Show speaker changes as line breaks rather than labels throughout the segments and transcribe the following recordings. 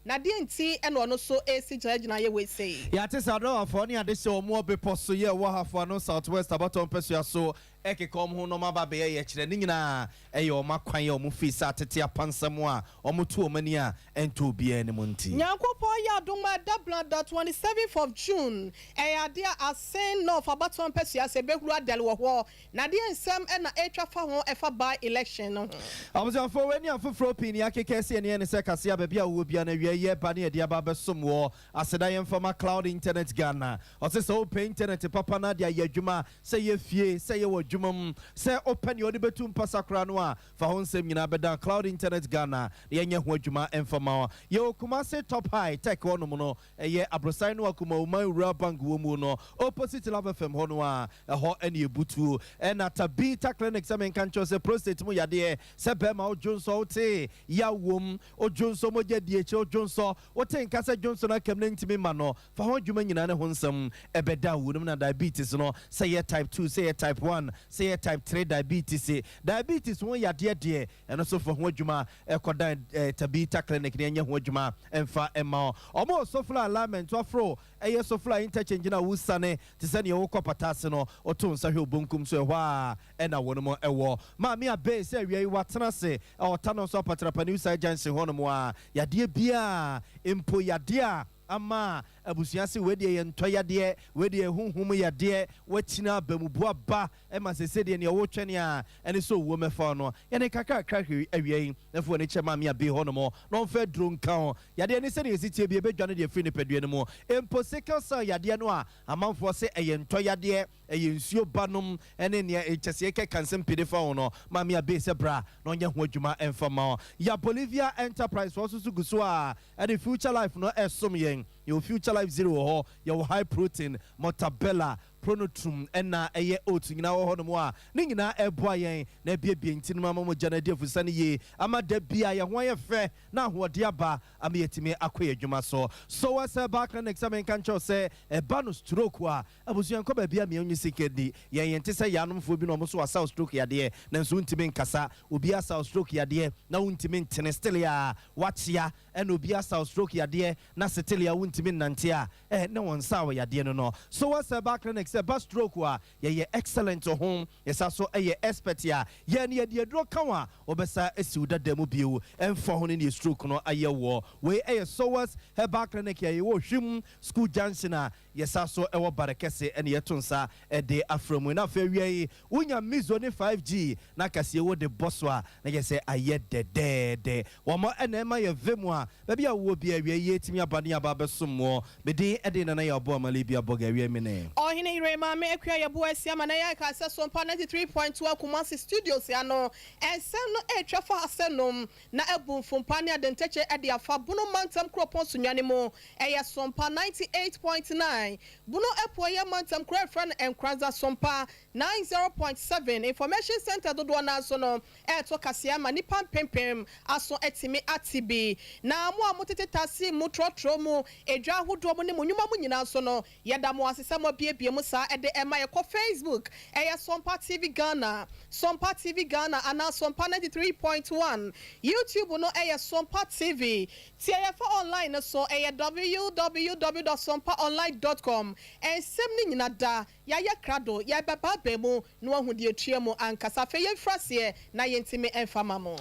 Na deɛ nti na ɔno nso resi gyinagyinaeɛ wei sei?
Yɛate sɛ adɔwafoɔ ne adehyeɛ wɔn wɔ bepɔ so yɛ wɔ Ahafo Ano South West abatoɔ mpɛsoa so rekeka wɔn ho na wɔn aba abɛyɛ yɛkyerɛ. Ne nyinaa yɛ wɔn akwan a wɔn fii sɛ atete apansam a wɔn to wɔn ani a ɛntɔ obiara anim nti.
Nyankopɔn yɛ adom a ɛda Blada 27th of June ɛyɛ adeɛ a Asen North abatoɔ mpɛsoa sɛ ɛbɛhuru adɛre wɔ hɔ. Na deɛ nsɛm na ɛretwa fa ho ɛfa by election no ho?
Abusuafoɔ, wei ne afoforɔ pii nea akeka asi ani ɛne sɛ kasea baabi a wowɔ biara no awia yi ɛba ne yɛde aba abɛsom woɔ. Aseda yɛmfa ma Cloud Internet Ghana. Ɔse sɛ wopɛ internet papa na de ayɛ adwuma, sɛ ɛyɛ fie, sɛ ɛyɛ wɔ adwuma mu, sɛ wopɛ nea wode bɛtu mpasa koraa no a, fa ho nsɛm nyinaa bɛdan Cloud Internet Ghana na yɛnyɛ ho adwuma mfa ma wo. Yɛwɔ Kumasi Top High Tech hɔnom no, Ɛyɛ aborosan no a Kumawu-man Rural Bank wɔ mu no opposite Love FM hɔ no a, ɛhɔ na ɛbutuo. Ɛna Tabitha Clinic sɛ menka nkyerɛ wo sɛ prostate mu yadeɛ, sɛ bɛrima wo dwonsɔ wote yaw wom, wo dwonsɔ mogya di akyire, wo dwonsɔ wote nka sɛ dwonsɔ no akam na ɛntumi mma no, fa ho adwuma nyinaa ne ho nsɛm ɛbɛda wo nom na diabetes no sɛ ɛyɛ type 2, sɛ ɛyɛ type 1, sɛ ɛyɛ type 3 diabetes, diabetes ho yadeɛ deɛ ɛno nso fa ho adwuma kɔdan Tabitha Clinic na yɛnyɛ ho adwuma mfa mma wo. Wɔn wɔ Sofla Alignment, waforo ɛyɛ Sofla Interchange no a wosiane te sɛ nea wokɔ Pata ase no, woto nsa hwɛ wo bonkum so, ɛhɔ ara na wɔnom wɔ. Maame Abey sɛ awia yi watena ase wɔ Tano nso Apatrapa New Side Junction hɔnom a, yadeɛ biara mpo yadeɛ a ama abusua se wei deɛ yɛ ntɔ yadeɛ, wei deɛ yɛ honhom yadeɛ, wakyini abamubuo aba ma sese deɛ nea wotwɛne a ɛne sɛ owuo mmɛfa wo no, yɛne kakrakra hwɛ awia yi na fa w'ani kyerɛ Maame Abbey hɔnom na ɔmfa aduro nka ho. Yadeɛ ne sɛdeɛ ɛsi teɛ bi ɛbɛdwane de afiri nipadua no mu. Mpo sickle cell yadeɛ no a amanfoɔ se ɛyɛ ntɔ yadeɛ, ɛyɛ nsuo ba nom ne nea nkyɛseɛ kɛka nsɛm pii de fa ho no, Maame Abbey sɛ bra na ɔnyɛ ho adwuma mfa mma wo. Ya Bolivia Enterprise foɔ nso so gu so a ɛde Future Life no ɛresom yɛn. Yɛwɔ Future Life Zero wɔ hɔ, yɛwɔ High Protein, Mortabella, Pronotrum na ɛyɛ oat nyinaa wɔ hɔnom a ne nyinaa ɛboa yɛn na abiebie ntini mu ama mogya no adi afusane yie ama da bi a yɛn ho ayɛ fɛ na ahoɔden aba ama yɛatumi akɔ yɛn adwuma so. So ɛsɛ baa clinic sɛ menka nkyerɛ wo sɛ ɛba no stroke a abusua nkɔ baabi a mia nyi sika nni yɛn yɛnte sɛ yaanomfoɔ bi na wɔn nso wɔasaw stroke yadeɛ nanso wontumi nkasa obi asaw stroke yadeɛ na wontumi ntene still a wakyea ɛna obi asaw stroke yadeɛ na setele a wontumi nnante a eh ne wɔn nsa wɔ yadeɛ no no so wɔ sɛ clinic sɛ ba stroke a yɛyɛ excellent ho yɛsa so yɛ expert a yɛn no yɛde aduro ka wo a wɔbɛsa asi wo dada mu bio ɛmfa ho ne neɛ stroke no ayɛ woɔ. Wei ɛyɛ Sowas Herbal Clinic a yɛwɔ Hwim School Junction a yɛsa so wɔ Bare Kɛse ɛna yɛto nsa de afrɛ mu. Na afei awia yi wonya Mizo ne 5G na kaseɛ wo de bɔ so a na kyerɛ sɛ ayɛ dɛdɛɛdɛ. Wɔn na ɛma yɛ vem a baabi a wowɔ biara awia yi yɛtumi aba ne aba abɛsom woɔ. Me din de Nana Yaw Boamah Libya Bɔga awia yi me ne.
Ɔhene Yere Maame Akua Yeboah Asiamah na yɛreka sɛ Sompa 93.2 Kumasi Studios ano nsɛm no retwa fa asɛnnom na abu mfompa ne adentɛkyɛ de afa Bono Mantam Kuropɔn Sunyani mu. Ɛyɛ Sompa 98.9 Bono Apueeɛ Mantam kuro a yɛfrɛ no Nkoranza Sompa 90.7 Information Centre dodoɔ no ara so no ɛreto kaseɛ ama nnipa mpempem aso atumi ate bi. Na mo a motete taxi mu, trɔtrɔ mu, edwa ahodoɔ mu ne mo nnwuma mu nyinaa nso no, yɛda mo ase sɛ moabuebue mu saa de ɛma yɛkɔ Facebook, ɛyɛ Sompa TV Ghana, Sompa TV Ghana anaa Sompa 93.1, YouTube no ɛyɛ Sompa TV. Tie yɛfa online no so, ɛyɛ www dot sompaonline dot com. Nsɛm no nyina da. Yɛayɛ krado, yɛrebɛba mu na woahu deɛ ɛtua mu ankasa. Afei yɛmfiri aseɛ na yɛntumi mfa ma mo.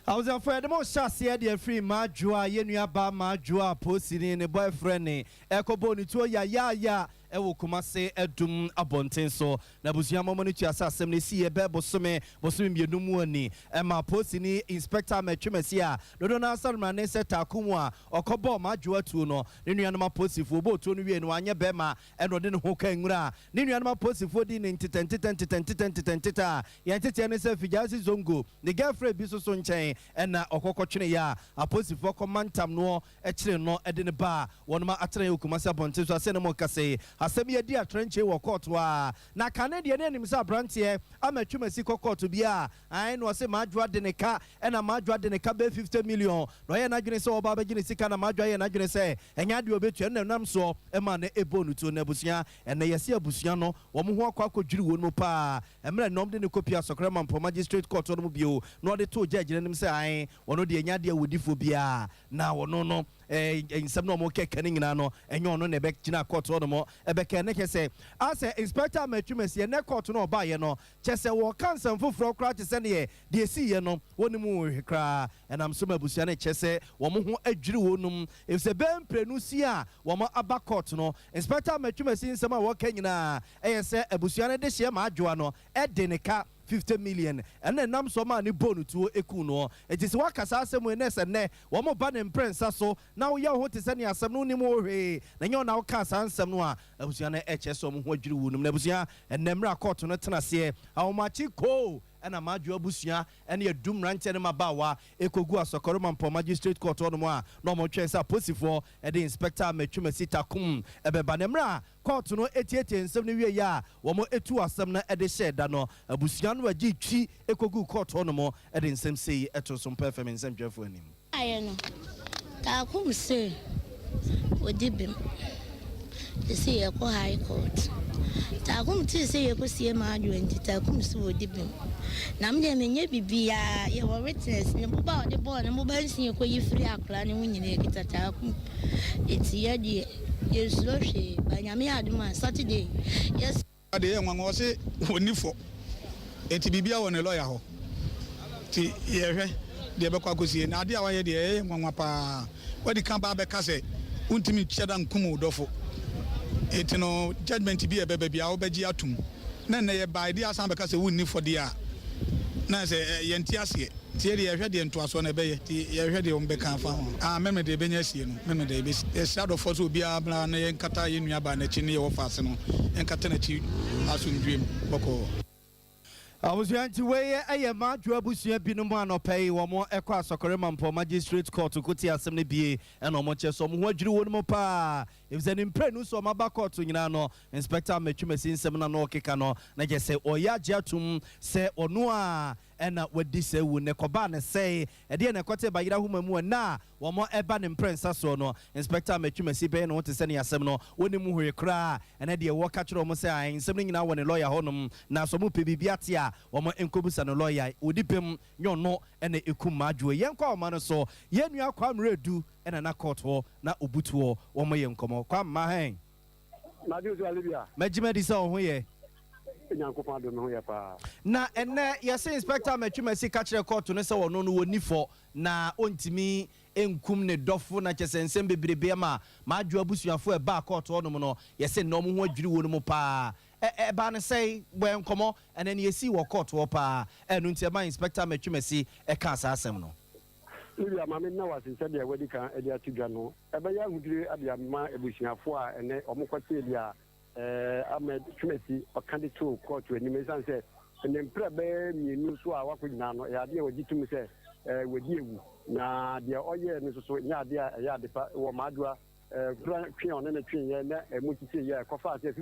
Abusuafoɔ yɛde mo rehyɛ aseɛ de afiri Madwoa, yɛn nua baa Madwoa polisini ne boyfriend ɛrekɔbɔ ne tuo yayaaya wɔ Kumase Adum abɔnten so. N'abusua mmɔmɔ no tua sɛ asɛm no siiɛ bɛɛ bosome bosome mmienu mu ni. Ɛmaa polisini Inspector Ahmed Twumasi a dodoɔ no ara sane mmrane sɛ Taako mu a ɔkɔbɔɔ Madwoa tuo no, ne nuanom apolisifoɔ bɔɔ tuo no wiei no wanyɛ bɛrima Ɛnna ɔde ne ho kaa nwura a ne nuanom apolisifoɔ dii no ntetɛ ntetɛ ntetɛ ntetɛ ntetɛ ntetɛ a yɛn nteteɛ ne sɛ Fijaasi Zongo ne girlfriend bi nso so nkyɛn ɛnna ɔkɔ kɔtweneeɛ a apolisifoɔ kɔ mantam noɔ kyeree no de no baa wɔnom atenaeɛ wɔ Kumasi abɔnten so. Asɛ ne mo rekasa yi asɛm yi adi atrɛnkyee wɔ kɔɔto a na kane deɛ ne anim sɛ abranteɛ ama Twumasi kɔ kɔɔto bi a ae na ɔse Madwoa de ne ka ɛna Madwoa de ne ka bɛyɛ 50 million na ɔyɛɛ n'adwene sɛ ɔba abɛgye ne sika na Madwoa yɛɛ n'adwene sɛ ɛnyɛ adeɛ a ɔbɛtua ɛno na ɛnam soɔ maa no ɛbɔɔ no tuo. Na abusua ɛnnɛ yɛse abusua no wɔn ho akɔ akɔdwiri wɔn mu paa mmerɛ na wɔde no kɔpie Asɔkrɛ Mampɔn Magistrate Court hɔ nom bio na ɔde too judge no anim sɛ ae ɔno deɛ ɛnyɛ adeɛ a wɔdi fɔ biara na ɔno no. Nsɛm no a wɔkɛkɛ no nyinaa no, ɛnyɛ ɔno na ɛbɛgyina court hɔ nom ɛbɛkɛ ne kyɛ sɛ asɛ Inspector Ahmed Twumasi ɛnɛ court no ɔbaeɛ no, kyɛ sɛ wɔka nsɛm foforɔ koraa te sɛ neɛ deɛ ɛsiiɛ no wɔnim ho hwee koraa. Ɛnam so ma abusua no kyɛ sɛ wɔn ho adwiri wɔn nom, ɛfisɛ bɛyɛ mprenu si a wɔn aba court no, Inspector Ahmed Twumasi nsɛm a wɔka nyinaa ɛyɛ sɛ abusua no de hyeɛ ma adwoa no ɛde ne ka 50 million, ɛna ɛnam so ma ne bɔ no tuo eku no. Eti sɛ waka saa asɛm yi ne sɛ nnɛ wɔn ba ne mprɛnsa so na woyɛ wo ho te sɛ ne asɛm no wonim wo hwee na nyɛ ɔna woka saa nsɛm no a, abusua no ɛkyɛ sɛ ɔmo ho adwiri wo nom. Na abusua, ɛnnɛ mmerɛ court no tena aseɛ ahomakye koo ɛna Madwo abusua ɛne adum mmeranteɛ no mabaawa ɛkɔgu Asɔkɔre Mampɔ Magistrate Court hɔnom a na ɔmo twɛn sɛ aposifoɔ ɛde Inspector Ahmed Twumasi Takum ɛbɛba. Ne mmerɛ a court no etietie nsɛm no wie yɛ a wɔn etu asɛm no ɛde hyɛ da no, abusua no agye twi ɛkɔgu court hɔnom ɛde nsɛm sei ɛto so mpɛ fɛm nsɛmtwerɛfoɔ anim.
Ayɛ no Taakom se ɔdi bem te sɛ yɛkɔ High Court. Taakom tee sɛ yɛkɔsie Maadwoa nti Taakom se wɔdi bem na medeɛ menyɛ biribiaa. Yɛwɔ witness ne boba a ɔde bɔɔ ne boba nsia kɔyi firi akora ne ho nyinaa kita Taakom. Ɛti yɛdeɛ yɛnsuro hwee ba. Nyame yɛ adom a, Saturday yɛs
Adeɛ yɛ nwanwa, ɔse wɔnni fɔ, enti biribia wɔ ne lɔya hɔ, nti yɛhwɛ deɛ ɛbɛkɔ akɔsie. Na adeɛ a wayɛ deɛ, ɛyɛ nwanwa paa. Wadi kan ba abɛka sɛ wontumi nkyɛ da nkum wo dɔfo, enti no judgement bi a ɛbɛba biara wobɛgye atom, na nnɛ yɛbae deɛ asan bɛka sɛ wonni fɔ deɛ a, na sɛ yɛnte aseɛ. Nti yɛdeɛ yɛhwɛ deɛ ntoasoɔ no ɛbɛyɛ, nti yɛhwɛ deɛ wɔn afa ho a mɛmɛ deɛ ɛbɛnya asie no, mɛmɛ deɛ ɛbɛsi. Yɛsrɛ adɔfoɔ sɛ obiara mmra na yɛnkata yɛn nua baa n'akyi ne yɛwɔ faase no, yɛnkata n'akyi asomdwiem bɔkɔɔ.
Abusua, nti wei ɛyɛ Madwo abusua binom anɔpɛ yi wɔn ɛkɔ Asɔkɔre Mampɔ Magistrate Court kote asɛm no bie, ɛna wɔn kyɛ sɛ wɔn ho adwiri wɔn mu paa, efisɛ ne mprenu sɛ wɔn aba court nyinaa no, Inspector Ahmed Twumasi nsɛm na no ɔkeka no na kyɛ sɛ ɔyɛ agye atum sɛ ɔno a ɛna wadi sɛ wu ne kɔbaa ne sɛe ɛdeɛ na ɛkɔte bayera homa mu. Ɛna a wɔn ɛba ne mprɛnsa soɔ no, Inspector Ahmed Twumasi bɛyɛ ne ho te sɛ ne asɛm no wɔnim hwee koraa. Ɛnɛ deɛ wɔka kyerɛ wɔn sɛ ae, nsɛm no nyinaa wɔ ne lɔya hɔnom, na sɛ wɔn pɛ biribi ate a, wɔn nkɔbusa no lɔya. Wɔdi pɛm nyɛ ɔno ɛna ekum Madwo. Yɛn kɔ ɔma no so, yɛn nua Kwammerɛ Edu ɛna na court hɔ na obutu hɔ wɔn yɛ nkɔmɔ. Kwamma hɛn.
Madu so Alibia.
Mɛgyima di sɛ ɔho yɛ.
Nyankopɔn adom, ho yɛ paa.
Na ɛnɛ yɛsɛ Inspector Ahmed Twumasi ka kyerɛ court no sɛ ɔno no wɔni fɔ na ɔntumi nkum ne dɔfo, na kyɛ sɛ nsɛm bebrebe ama Maadwo abusuafo ɛbaa court hɔnom no, yɛsɛ nnɛ ɔmo ho adwiri wɔ no mu paa. Ɛbaa no sɛe bɔɛ nkɔmmɔ ɛnɛ ne yɛsii wɔ court hɔ paa, ɛno nti ɛma Inspector Ahmed Twumasi ɛkaa saa asɛm no.
Libia, maame nna wase sɛdeɛ wadi kan de ato dwa no, ɛbɛyɛ ahodwiri ade ama abusuafoɔ a ɛnɛ ɔmo kɔtee deɛ a Ahmed Twumasi ɔka de too court anim, ɛsiane sɛ ne mprɛ bɛyɛ mmienu so a wakɔ nyinaa no, ɛyɛ adeɛ a wɔgye tom sɛ wɔdi ewu, na deɛ ɔyɛɛ no nso so nyɛ adeɛ a ɛyɛ ade pa wɔ Maadoa kura twe a ɔne ne tweeɛ na ɛmu kyekyee yɛ ɛkɔfaa sɛ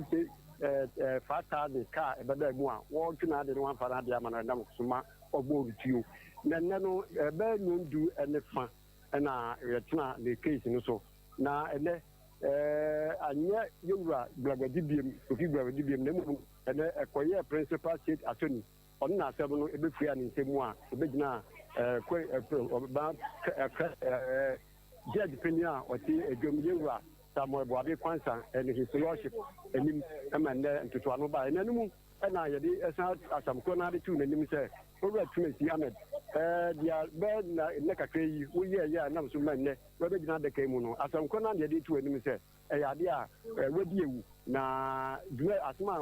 55,000 kaa ɛbɛda mu a wɔretwe n'ade no wamfa n'ade ama no, ɛnam so ma ɔbɔɔ no tuo. Na nnɛ no ɛbɛyɛ 10:30 ɛna yɛtena ne case no so, na ɛnɛ anyɛ yɛwura Gblagadi biem, Kofi Gblagadi biem, na mmom ɛnɛ ɛkɔyɛ Principal State Attorney, ɔno na asɛm no ɛbɛfiri a ne nsɛm mu a ɛbɛgyina ɛɛ ɔba ɛɛ judge panyin a ɔte adwam, yɛwura Samuel Boabe Kwansa, ɛne His Lordship anim, ɛma nnɛ ntotoano ba. Ɛnɛ no mu ɛna yɛde ɛsan asam korɔ no ade too n'anim sɛ Owura Twumasi Ahmed, deɛ bɛɛ na nnɛ kakra yi woyɛɛ yɛ a nam so ma nnɛ wɔbɛgyina adaka yi mu no, asɛm korɔ no ade yɛde to anim sɛ ɛyɛ adeɛ a wadi ewu, na dwuma asɛm a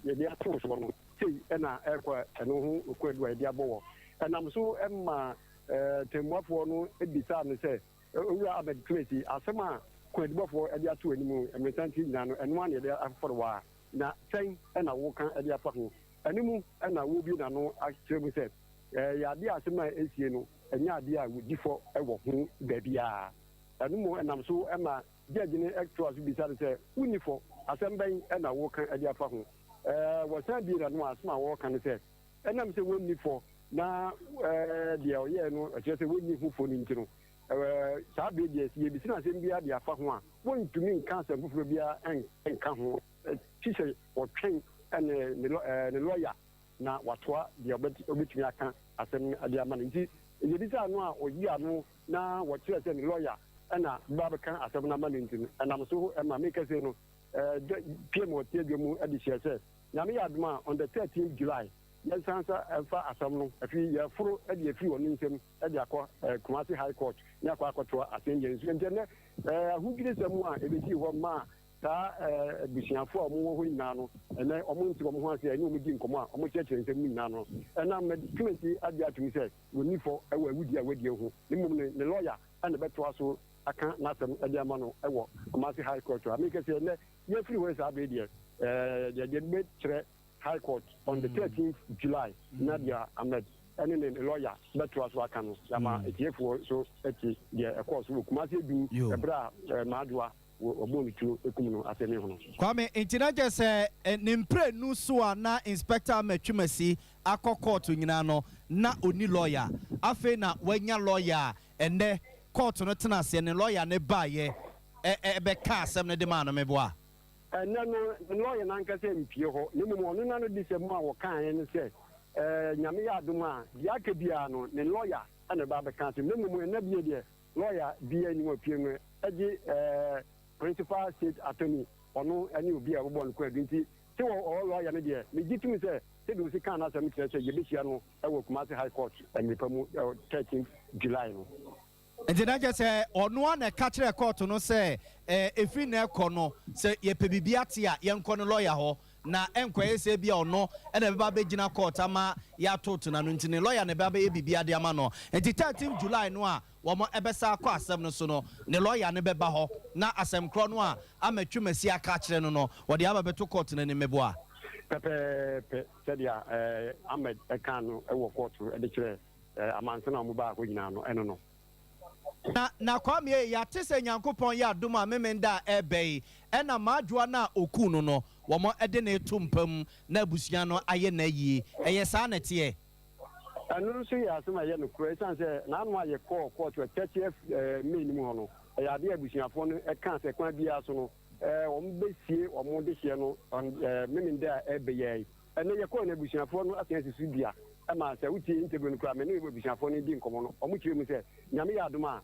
yɛde ato soɔ no sei ɛna ɛkɔ ɛno ho kwadu a yɛde abɔ wɔ. Ɛnam so ɛma tɛmmuafoɔ no bisaa no sɛ, Owura Ahmed Twumasi, asɛm a kwadubɔfoɔ de ato anim mmeresanti nyinaa no, ɛno ara na yɛde afɔre wɔ a, na sɛn ɛna woka de afa ho? Ɛno mu ɛna wɔbie n'ano akyerɛ mu sɛ ɛyɛ adeɛ a asɛm a ɛsie no ɛnyɛ adeɛ a wɔdi fɔ wɔ ho baabiara. Ɛno mu ɛnam so ɛma judge no ɛtoa so bisa no sɛ, wonni fɔ, asɛm bɛn ɛna woka de afa ho? Wɔsan bie n'ano a asɛm a wɔreka no sɛ ɛnam sɛ wɔnni fɔ na deɛ ɔyɛɛ no ɛkyerɛ sɛ wɔnni ho fɔ no nti no, saa bere deɛ sɛ yɛbisi no asɛm biara de afa ho a, wɔntumi nka asɛm foforɔ biara nka ho ti sɛ wɔtwɛn ɛne ne lɔya na watoa deɛ ɔbɛtumi aka asɛm de ama no. Nti yɛbisa ano a ɔyi ano na wɔkyerɛ sɛ ne lɔya. na bɛba abɛka asɛm no ama no nti no, ɛnam so ma me kɛseɛ no pue ma ɔte adwa mu de hyɛɛ sɛ, Nyame yɛ adom a, on the thirteenth July, yɛnsan nsa mfa asɛm no, afei yɛforo de afiri ɔno nsam de akɔ Kumasi High Court ne akɔ akɔtoa asɛnnua no so. Enti ɛnnɛ, ahodwirisɛm a ɛbɛsii hɔ maa saa abusuafoɔ a wɔwɔ hɔ nyinaa no, ɛnnɛ wɔnte wɔn ho ase a ɛne wɔn di nkɔmmɔ a wɔkyerɛkyerɛ nsɛm mu nyinaa no, ɛnam Twumasi agye atom sɛ wɔnni fɔ wɔ awudie a wadie ho, na mmom no ne lɔya na ɛbɛtoa so aka n'asɛm de ama no wɔ Kumasi High Court a meka sɛ ɛnnɛ yɛafiri hɔ yi saa bere deɛ yɛde bɛkyerɛ High Court on the 13th July na deɛ Ahmed ne ne lɔya bɛtoa so aka no yɛama atiefoɔ nso ate deɛ ɛkɔɔ so wɔ Kumasi Adum ɛberɛ a Maadoa wɔbɔɔ ne tuo kum no asɛnni ho no.
Kwame, nti na kyerɛ sɛ ne mprenu so a na Inspector Ahmed Twumasi akɔ kɔɔto nyinaa no, na ɔnni lɔya. Afei na wanya lɔya a ɛnnɛ kɔɔto no tena aseɛ, ne lɔya no baeɛ bɛkaa asɛm no de maa no. Meboa?
Ɛnnɛ no, ne lɔya no ankasa ampue hɔ, na mmom ɔno n'anodisɛm a ɔkaeɛ ne sɛ, Nyame yɛ adom a, deɛ aka biara no, ne lɔya na ɛbɛba abɛka asɛm. Na mmom ɛnnɛ bie deɛ, Lɔya biaa nni hɔ pie no gye principal state attorney ɔno ne obi a wɔbɔ no kwaadu nti se wɔ ɔwɔ lɔya no deɛ megye tum sɛ sɛdeɛ ɔsi kaa n'asɛm kyerɛ sɛ yɛbɛhyia no wɔ Kumasi High Court mmerepa mu 13th July no.
Nti na kyerɛ sɛ ɔno ara na ɛka kyerɛɛ kɔɔto no sɛ ɛfiri nnɛ rekɔ no sɛ yɛpɛ biribi ate a yɛnkɔ ne lɔya hɔ na ɛnkɔyɛ sɛ ebia ɔno na ɛbɛba abɛgyina kɔɔt ama yɛatoto n'ano nti ne lɔya na ɛbɛba abɛyɛ biribiara de ama no. Nti 13th July no a wɔbɛsan akɔ asɛm no so no, ne lɔya no bɛba hɔ na asɛm korɔ no a Ahmed Twumasi aka akyerɛ no no, wɔde aba abɛto kɔɔt no anim. Meboa?
Pɛpɛɛpɛ sɛdeɛ Ahmed kaa no wɔ kɔɔto de kyerɛɛ amansan a wɔbaa hɔ nyinaa no, ɛno no.
Na na Kwame ei, yɛate sɛ Nyankopɔn yɛ adom a Memenda a ɛreba yi, ɛna Madwoa no a ɔkuu no no, wɔn de no reto mpa mu na abusua no ayɛ no ayie. Ɛyɛ saa na ɛteɛ?
Ɛno nso yɛ asɛm a ɛyɛ nokorɛ ɛsiane sɛ n'ano a yɛkɔɔ kɔɔto wɔ 30th May no mu hɔ no, ɛyɛ adeɛ a abusuafoɔ no kaa sɛ kwan biara so no wɔbɛsie wɔn dehyeɛ no on Memenda a ɛreba yi ara yi. Ɛnnɛ yɛkɔɔ no abusuafoɔ no asan asi so dua ma sɛ wotie interview no koraa me ne abusuafoɔ no di nkɔmmɔ no wɔkyerɛ mu sɛ Nyame yɛ adom a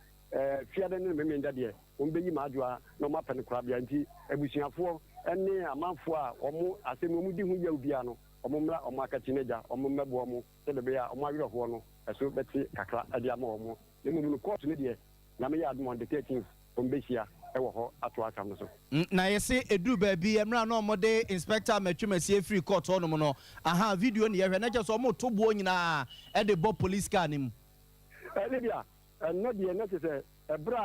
Fiada ne Memenda deɛ wɔbɛyi m'adwoa na wɔapɛ no korabea nti abusuafoɔ ne amanfoɔ a wɔn asɛm yi wɔdi ho yaw biara no wɔn mmra wɔn akakyi no agya wɔn mmɛboa wɔn sɛdeɛ ɛbɛyɛ a wɔn awerɛhoɔ no ɛso bɛte kakra de ama wɔn na mmom no kɔɔto no deɛ Nyame yɛ adom a on the 13th wɔn bɛhyia wɔ hɔ atoa asɛm no so.
Na yɛse ɛduru baabi mmerɛ a na wɔde Inspector Matwum-Asie firi court hɔ nom no, ahaa video ne yɛhwɛ na kyerɛ sɛ wɔreto boɔ nyinaa de bɔ police car no mu.
Lydia, Ɛnnɛ deɛ na kyerɛ sɛ ɛberɛ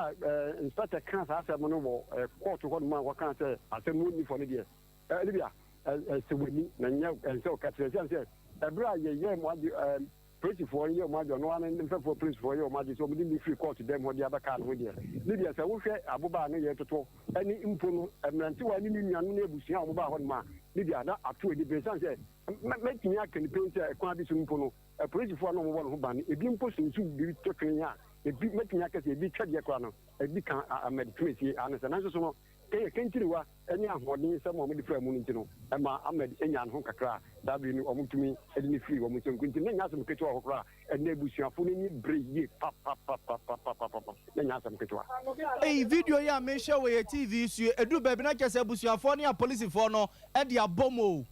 a Inspector kaa saa asɛm no wɔ court hɔ nom a wɔkaa sɛ asɛm no ɔnni fɔ no deɛ, Lydia, ɛsɛ w'ani na nyɛ ɛnsɛ wo ka kyerɛ ɛsiane sɛ ɛberɛ a yɛyɛɛ mo ade Polisifoɔ no yɛ wɔn adwene, ɔno ara ne mfɛfoɔ polisifoɔ yɛ wɔn adwene sɛ wɔde no firi kɔɔto dan mu hɔ de aba kaa no ho deɛ, ne deɛ sɛ wohwɛ aboba a ne yɛ totɔ ne mpo no, mmerantewa ne ne nuanom ne abusua a wɔbaa hɔnom a, ne deɛ na ato ani bere ɛsiane sɛ mɛtumi aka no pen sɛ kwan bi so mpo no, apolisifoɔ a na wɔwɔ ne ho ban no, ebi mpo sunsum biribi to twene a, ebi mɛtumi aka sɛ ebi twɛdeɛ koraa no, ebi ka Ahmed Twumasi ano sɛ nanso so no, Kenya kɛntiriwa ne ahoɔden nsɛm a wɔde faa mu no nti no, ɛmaa Ahmed nyaa ne ho kakra a saa bere no wɔtumi de no firii wɔn nsam. Nti na ɛnyɛ asɛm ketewa wɔ hɔ koraa. Ɛnnɛ abusuafo no ani bere yie papapapapapapa. Na ɛnyɛ asɛm ketewa.
Eyi video yi a mehwɛ wɔ yɛ TV so yi, ɛduru baabi na kyerɛ sɛ abusuafoɔ ne apolisifoɔ no de abom o.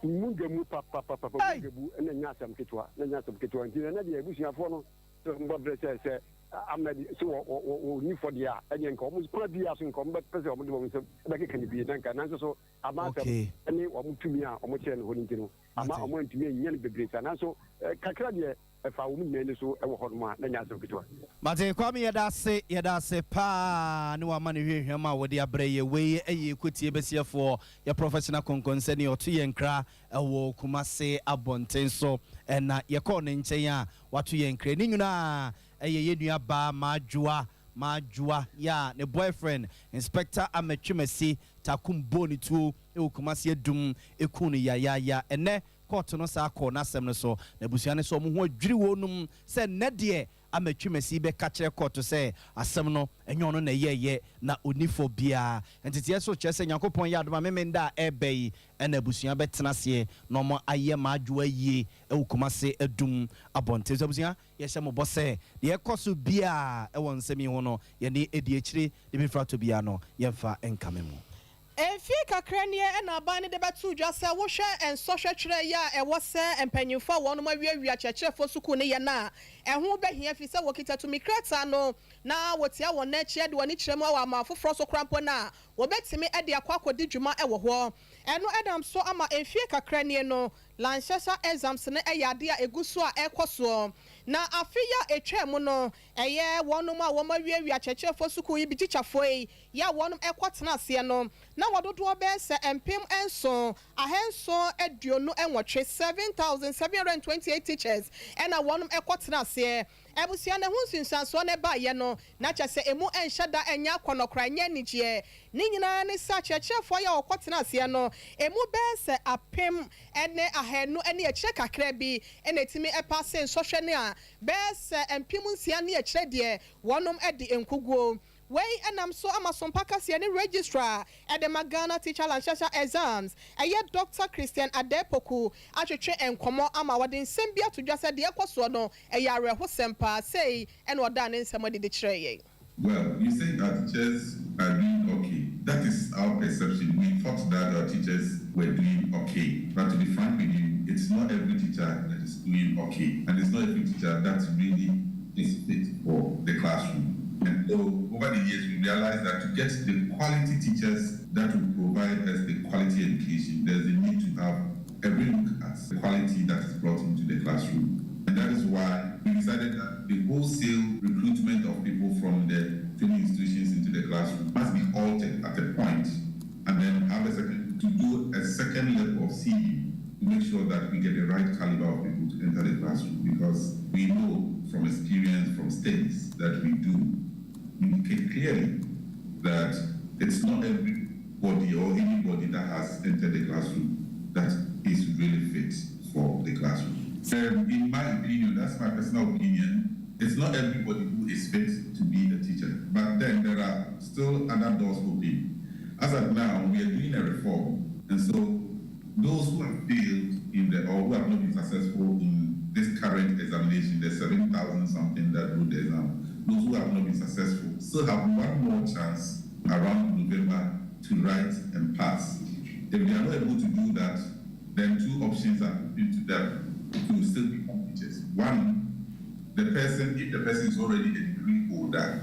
Mu dwa mu papapapapa, mu dwa bu, na ɛnyɛ asɛm ketewa, na ɛnyɛ asɛm ketewa. Nti ɛnnɛ deɛ abusuafoɔ no bɔ bere sɛ sɛ Ahmed sɛ wɔ wɔ wɔ wɔnni fɔ deɛ a, ɛneɛ nka wɔn kwan biara so nka wɔn bɛpɛ sɛ wɔn de wɔn nsam bɛkeka no bie na nka nanso so ama asɛm ne wɔn tumi a wɔn kyerɛ no hɔ no nti no ama wɔn antumi annya no bebree saa nanso kakra deɛ ɛfaa wɔn nyinaa ani so wɔ hɔ nom a na ɛnyɛ asɛm ketewa.
Mate Kwame yɛda ase yɛda ase paa ne wama ne hwehwɛm a wode abrɛ yɛ wei yɛ ɛkɔtie bɛsiɛfoɔ yɛ professional kɔnkɔnsani ɔto yɛn nkra wɔ Kumase abɔnten so na yɛkɔɔ ne nkyɛn a wato yɛn nkra ne nyinaa Ɛyɛ yɛn nua baa Maadwoa, Maadwoa, yeah, ne boyfriend Inspector Ahmed Twumasi Takum bɔɔ ne tuo wɔ Kumasi Adum kuu no yayaaya. Ɛnnɛ kɔɔto no saa kɔɔ n'asɛm no so. N'abusua no sɛ wɔn ho adwiri wɔnom sɛ nnɛ deɛ Ama Twumasi bɛka kyerɛ kɔɔto sɛ asɛm no ɛnyɛ ɔno na ɛyɛɛyɛ na ɔni fɔ biara. Nteteɛ so kyerɛ sɛ Nyankopɔn yɛ adom a, Memenda a ɛreba yi ɛna abusua bɛtena aseɛ na ɔmo ayɛ Maadwoa yie ɛwɔ Kumase Adum abɔnten so. Abusua, yɛhyɛ mo bɔ sɛ deɛ ɛkɔ so biaa ɛwɔ nsɛm yi ho no, yɛne ɛdi akyire de bi fra to biara no, yɛmfa nkame mu.
Mfie kakra nie ɛna aban no de bɛto dwa sɛ wohwɛ nsɔhwɛ twerɛ yi a ɛwɔ sɛ mpanyimfoɔ a wɔnom awiawia kyerɛkyerɛfoɔ sukuu no yɛ no a, ɛho bɛhia fi sɛ wɔkita tumi krataa no na wɔtia wɔn n'akyi de wɔn ani kyerɛ mu wɔ ama afoforɔ so koraa mpo no a, wɔbɛtumi de akɔ akɔdi dwuma wɔ hɔ. Ɛno ɛnam so ama mfie kakra nie no, licensure exams no ɛyɛ adeɛ a ɛgu so a ɛrekɔ soɔ. Na afe yi a ɛtwa mu no, ɛyɛ wɔnom a wɔn awiawia kyerɛkyerɛfoɔ sukuu yi bi, tikyafoɔ yi yɛ a wɔnom ɛkɔ tena aseɛ no, na wɔdodoɔ bɛyɛ sɛ 7728, 7728 teachers, ɛna wɔnom ɛkɔ tena aseɛ. Abusua, ne ho nsunsuansoɔ no baayɛ no na kyerɛ sɛ emu nhyɛ da nyɛ akɔnɔkora, nyɛ anigyeɛ. Ne nyinaa ne sɛ akyerɛkyerɛfoɔ yi a wɔkɔ tena aseɛ no, emu bɛyɛ sɛ 1,200 ne akyerɛ kakra bi ɛna etimi ɛpaase nsɔhwɛ no, a bɛyɛ sɛ 6000 ne akyerɛ deɛ, wɔnom de nkuguo. Wei ɛnam so ama Sompa Kaseɛ ne Registrar ɛde ma Ghana Teacher Licensure Exams, ɛyɛ Dr Christian Adepoku, atwetwe nkɔmɔ ama wɔde nsɛm bi ato dwa sɛ deɛ ɛkɔ soɔ no ɛyɛ awerɛhosɛm paa. Sei ɛna ɔda ne nsɛm adi de kyerɛ yɛn.
Well, you say our teachers are doing okay. That is our perception. We thought that our teachers were doing okay. But to be frank with you, it's not every teacher that is doing okay. And it's not every teacher that really is fit for the classroom. And so over the years, we realized that to get the quality teachers that will provide us the quality education, there's a need to have a real look at the quality that is brought into the classroom. And that is why we decided that the wholesale recruitment of people from the training institutions into the classroom must be altered at a point and then have a second to do a second level of CV to make sure that we get the right caliber of people to enter the classroom, because we know from experience, from studies that we do, indicate clearly that it's not everybody or anybody that has entered the classroom that is really fit for the classroom. In my opinion, that's my personal opinion, it's not everybody who is fit to be a teacher. But then there are still other doors open. As of now, we are doing a reform. And so those who have failed in the or who have not been successful in this current examination, the 7,000 something that wrote the exam, those who have not been successful still have one more chance around November to write and pass. If they are not able to do that, then two options are open to them to still become teachers. One, the person, if the person is already a degree holder,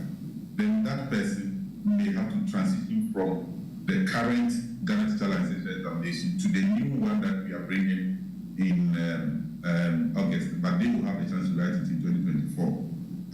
then that person may have to transition from the current Ghana Teacher Licensure Examination to the new one that we are bringing in August, but they will have the chance to write it in 2024.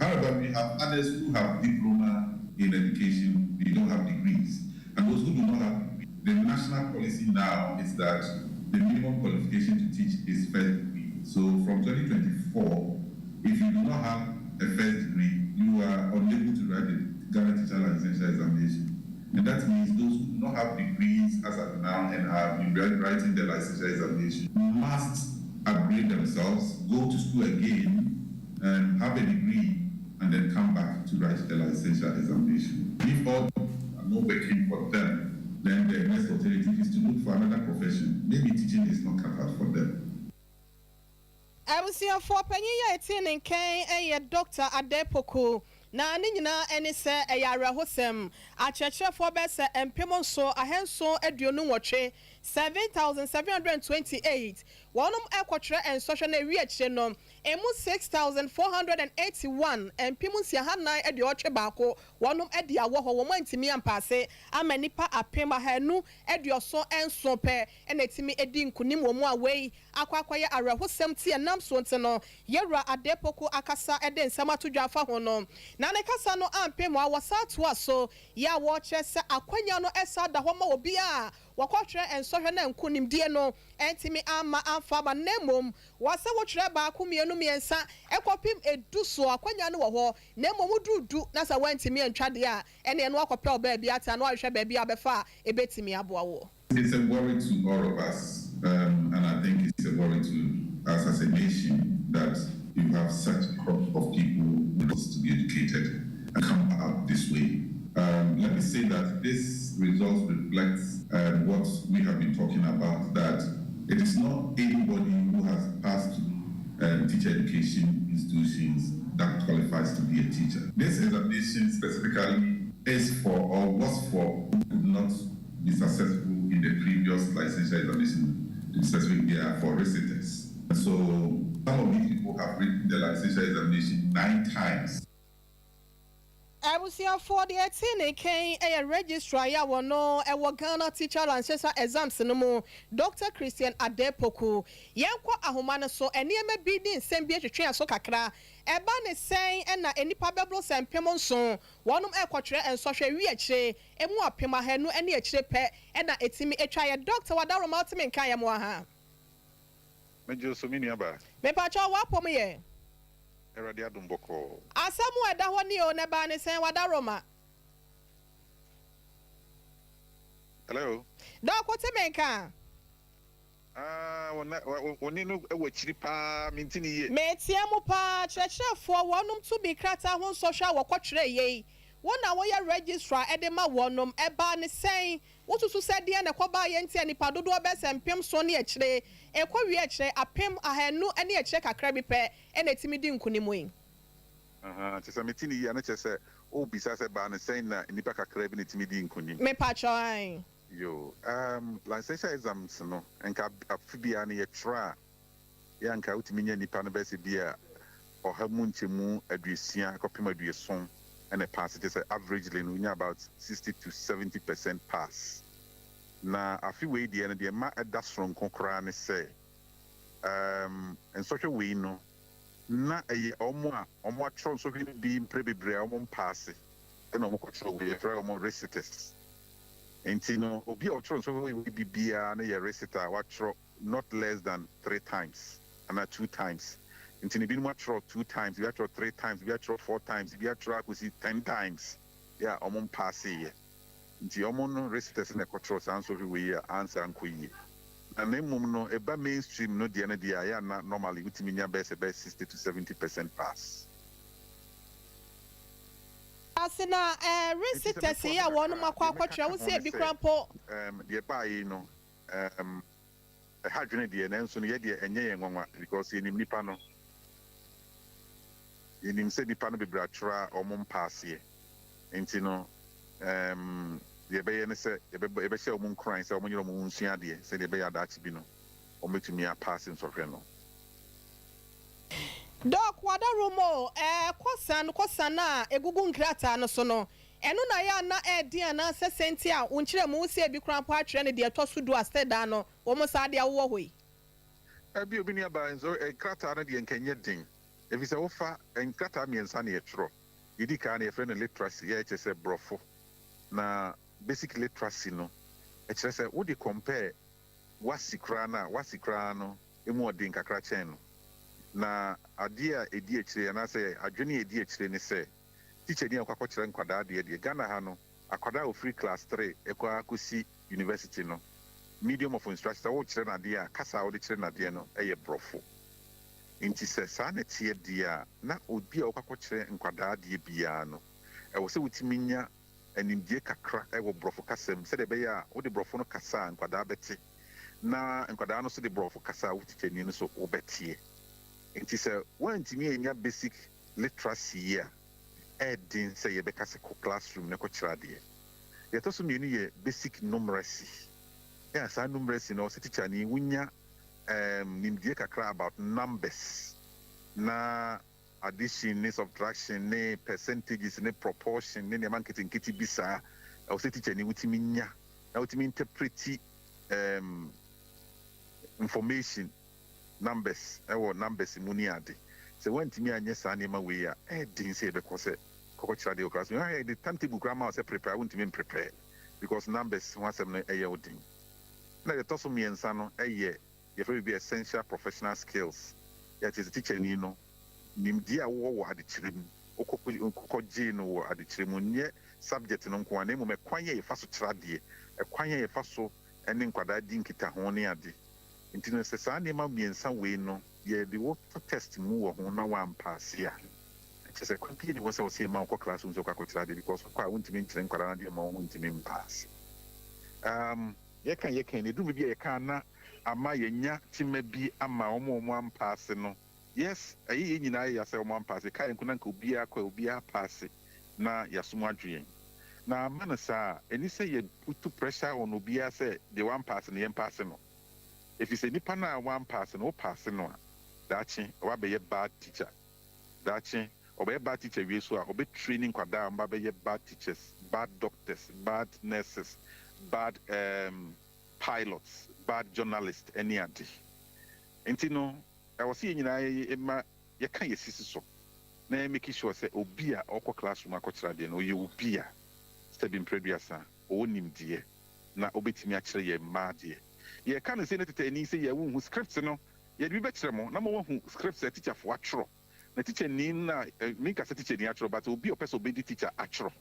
However, we have others who have diploma in education, they don't have degrees. And those who do not have degrees, the national policy now is that the minimum qualification to teach is first degree. So from 2024, if you do not have a first degree, you are unable to write the Ghana Teacher Licensure Examination. And that means those who do not have degrees as of now and have been writing the licensure examination must upgrade themselves, go to school again, and have a degree, and then come back to write the licensure examination. If all are not working for them, then the next alternative is to look for another profession. Maybe teaching is not cut out for them.
Abusuafoɔ, panyin yi a ɛte ne nkyɛn yɛ Dr Adepoku, na ne nyinaa ne sɛ ɛyɛ awerɛhosɛm. Akyerɛkyerɛfoɔ bɛyɛ sɛ 7728, 7728, wɔnom ɛkɔtwerɛ nsɔhwɛ no awie akyire no, emu 6481, 6481, wɔnom de awɔ hɔ, wɔn antumi ampaase, ama nipa 2,277 pɛ ɛna etimi edi nkunim wɔ mu, a wei akɔ akɔyɛ awerɛhosɛm. Ti ɛnam so nti no, yɛwura Adepoku akasa ɛde nsɛm ato dwa afa ho no, na ne kasa no ampem a wɔsa atoa so yɛ a wɔrekyerɛ sɛ akwanya no ɛsa da hɔ ma obi a wɔkɔtwerɛ nsɔhwɛ no nkonimdie no ɛntumi ama amfa aba, na mmom wɔsɛ wotwerɛ baako, mmienu, mmiɛnsa ɛkɔpem 10 so, akwanya no wɔ hɔ. Na mmom woduru 10 na sɛ wɔntumi antwa deɛ a, ɛne ɛno akɔpɛ wo baabi ate na wahwehwɛ baabi a bɛfa a ɛbɛtumi aboa wɔ.
It's a worry to all of us, and I think it's a worry to us as a nation that you have such a crop of people who to be educated and come out this way. Um, let me say that this result reflects um, what we have been talking about, that it is not anybody who has passed through um, teacher education institutions that qualifies to be a teacher. This examination specifically is for or was for who could not be successful in the previous licensure examination, specifically they are for resitters. So some of these people have written the licensure examination nine times.
Abusuafoɔ, deɛ ɛte ne nkan yɛ registrar yi a wɔno wɔ Ghana Teacher Licensure Exams no mu, Doctor Christian Adeh Poku. Yɛnkɔ ahoma no so, nneɛma bi ne nsɛm bi atwetwe yɛn so kakra. Ɛba ne sɛn na nnipa bɛboro sɛ 7000 wɔnom rekɔtwerɛ nsɔhwɛ wi akyire, emu 2,000 ne akyire pɛ na ɛtumi atwa yɛ? Doctor Wadaroma, wotumi nka yɛn mo aha?
Megye wo so, me nuabaa.
Mepakyɛw, w'apɔm yɛ?
Awurade adom bɔkɔɔ.
Asɛm a ɛda hɔ nie o, na ɛbaa ne sɛn, Wadaroma?
Hello.
Doc, wote me nka?
Ah, wo nne no wɔ akyiri paa, mente no yie.
Metea mu paa, kyerɛkyerɛfoɔ, wɔnom tumi krataa ho nsɔhwɛ a wɔkɔtwerɛeɛ yi, wo na woyɛ registrar de ma wɔnom, ɛbaa ne sɛn? Wosusu sɛ deɛn na ɛkɔbaeɛ nti a nnipa dodoɔ bɛyɛ sɛ 7000 ne akyire, ɛkɔwie akyire 200,000 ne akyire kakra bi pɛ na ɛtumi di nkonim yi?
Ahaa, kyerɛ sɛ mete no yie a, na kyerɛ sɛ worebisa sɛ ɛbaa no sɛn na nnipa kakra bi na ɛtumi dii nkonim?
Mepakyɛw, ae.
Yoo, um, licentiate exams no, nka afe biara no yɛtwerɛ a, yɛ a nka wotumi nya nnipa no bɛyɛ sɛ bi a 60% kɔpem 70 na ɛpaase, kyerɛ sɛ averagely no wonya about 60 to 70% pass. Na afe wei deɛ no, deɛ ɛma ɛda soronko koraa ne sɛ, um, nsɔhwɛ wei no, na ɛyɛ wɔn a wɔatwerɛ nsɔhwɛ no bi mprɛ bebree a wɔmpaase na wɔkɔtwerɛ wei, yɛfrɛ wɔn resitters. Nti no, obi a ɔtwerɛ nsɔhwɛ wei bi biara no yɛ resitter a watwerɛ not less than three times anaa two times. Nti no, binom atwerɛ two times, bi atwerɛ three times, bi atwerɛ four times, bi atwerɛ akɔsi ten times yɛ a wɔmpaaseeɛ. Nti wɔn no resitters na ɛkɔtwerɛ saa nsɔhwɛ wei a ansa ankɔ yie. Na na mmom no, ɛba mainstream no deɛ no deɛ a, ɛyɛ a na normally wotumi nya bɛyɛ sɛ bɛyɛ 60 to 70% pass.
Ase na eh,
Nti sɛ
resitters
metoa
yi
so
a
kakra
wɔnom
a,
akɔ
deɛ mɛka
akɔtwerɛ,
aka
wo
ho
sɛ
ne
ebi
sɛ,
koraa mpo.
um, deɛ ɛbaeɛ yi no, um, ɛha adwene deɛ, nanso no yɛ deɛ ɛnyɛ yɛn nwanwa because yɛnim nnipa no. Yɛnim sɛ nnipa no bebree atwerɛ a wɔn mpaaseɛ. Nti no, um, deɛ yɛbɛyɛ ne sɛ yɛbɛbɔ, yɛbɛhyɛ wɔn nkuran sɛ wɔnyere wɔn ho nsua adeɛ sɛdeɛ ɛbɛyɛ a daakye bi no wɔbɛtumi apaase nsɔhwɛ no.
Doc, w'adarom o, ɛɛ, kɔsan, kɔsan a ɛgugu nkrataa no so no, ɛno na ɛyɛ a na ɛyɛ den anaasɛ sɛn nti a wo nkyerɛmu wo sɛ ebi koraa mpo atwerɛ no deɛ ɛtɔ so du a still daa no wɔn saa deɛ wowɔ hɔ yi?
Bio, me nuabaa, nso nkrataa no deɛ nka ɛnyɛ den, efisɛ wofa nkrataa mmiɛnsa na yɛtwerɛ. Deɛ ɛdi kan no yɛfrɛ no literacy, yɛ kyerɛ sɛ borɔfo. Na basic literacy no, ɛkyerɛ sɛ wode compare WASSCE koraa no a, WASSCE koraa no mu ɔden kakra kyɛn no. Na adeɛ a ɛdi akyire anaasɛ adwene a ɛdi akyire ne sɛ, tikyani a ɔkɔ akɔkyerɛ nkwadaa adeɛ deɛ, Ghana ha no, akwadaa a ɔfiri class three kɔ ara kɔsi university no, medium of instruction, sɛ worekyerɛ no adeɛ a, kasa a wode kyerɛ no adeɛ no yɛ Borɔfo. Nti sɛ saa na ɛteɛ deɛ a, na obi a ɔkɔ akɔkyerɛ nkwadaa adeɛ biara no, ɛwɔ sɛ wotumi nya nimdeɛ kakra wɔ Borɔfo kasa mu sɛdeɛ ɛbɛyɛ a wode Borɔfo no kasa a nkwadaa bɛte, na nkwadaa no nso de Borɔfo kasa a wo tikyani no nso wobɛteɛ. Nti sɛ woantumi annya basic literacy yi a, ɛyɛ den sɛ yɛbɛka sɛ kɔ classroom na kɔkyerɛ adeɛ. Deɛ ɛtɔ so mmienu yɛ basic numeracy. Yeah, saa numeracy no, ɔsɛ tikyani wonya um, nimdeɛ kakra about numbers na addition ne subtraction ne percentages ne proportion ne nneɛma nketenkete bi saa. Ɛwɔ sɛ tikyani wotumi nya na wotumi interpreti um, information numbers ɛwɔ numbers mu ne ade. Sɛ woantumi anyɛ saa nneɛma wei a, ɛyɛ den sɛ yɛbɛkɔ sɛ kɔkɔkyerɛ adeɛ wɔ class mu. Yɛde timetable koraa ma wo sɛ prepare a, wontumi mprepare because numbers ho asɛm no ɛyɛ wo den. Na deɛ ɛtɔ so mmiɛnsa no ɛyɛ yɛfrɛ biribi essential professional skills. Yɛ kyerɛ sɛ tikyani no, nimdeɛ a wowɔ wɔ adekyerɛ mu, wokɔgyee no wɔ adekyerɛ mu, nyɛ subject no nko ara, na mmom ɛkwan a yɛfa so kyerɛ adeɛ, ɛkwan a yɛfa so ne nkwadaa di nkitaho ne ade. Nti no, sɛ saa nneɛma mmiɛnsa wei no Yɛde wo to test mu wɔ ho na woampaase a, kyerɛ sɛ kwan biara nni hɔ sɛ wɔsɛ yɛma wokɔ classroom sɛ wokɔ akɔkyerɛ adeɛ because wokɔ a wontumi nkyerɛ nkwadaa no adeɛ ma wɔntumi mpaase. Yɛka yɛka no, ɛduru baabi a yɛka a na ama yɛanya tema bi ama wɔn a wɔampaase no. Yes, ɛyɛ yɛn nyinaa yɛ ya sɛ wɔampaase. Yɛka yɛn nko na anka obiara kɔ a obiara paase na yɛasom adwo yɛn. Na amma no saa a, ɛnni sɛ yɛ put pressure on obiara sɛ deɛ wampaase no yɛmpaase no. Efisɛ nipa no a wampaase no, wopaase no a, daakye ɔba bɛyɛ bad teacher. Daakye ɔbɛyɛ bad teacher wie so a, ɔbɛ train nkwadaa a wɔba bɛyɛ bad teachers, bad doctors, bad nurses, bad pilots, bad journalists ɛne ade. Nti no, ɛwɔ sɛ yɛn nyinaa yɛ ma yɛka yɛ sisi so na yɛ make sure sɛ obi a ɔkɔ classroom akɔkyerɛ adeɛ no, ɔyɛ obi a sɛbi mprɛduasa ɔwɔ nimdeɛ na obɛtumi akyerɛ yɛn mmaa adeɛ. Yɛka no sɛ ne tete ani sɛ yɛwohu script no, yɛde bi bɛkyerɛ mo na ma wahu script sɛ teacherfoɔ atwerɛ na teacher ni na minka sɛ teacher ni atwerɛ, but obi a ɔpɛ sɛ ɔbɛdi teacher atwerɛ.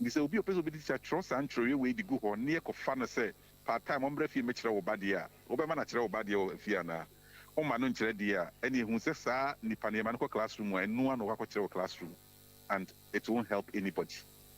Nti sɛ obi a ɔpɛ sɛ ɔbɛdi teacher atwerɛ saa ntwerɛeɛ wei de gu hɔ ne yɛkɔfa no sɛ part time ɔmbrɛ fie mɛkyerɛ wo ba deɛ a, wobɛma no akyerɛ wo ba deɛ wɔ fie anaa ɔma no nkyerɛ deɛ a, ɛne ehu sɛ saa nipa no yɛma no kɔ classroom a, ɛnoa na ɔkɔ akɔkyerɛ wɔ classroom and it won't help anybody.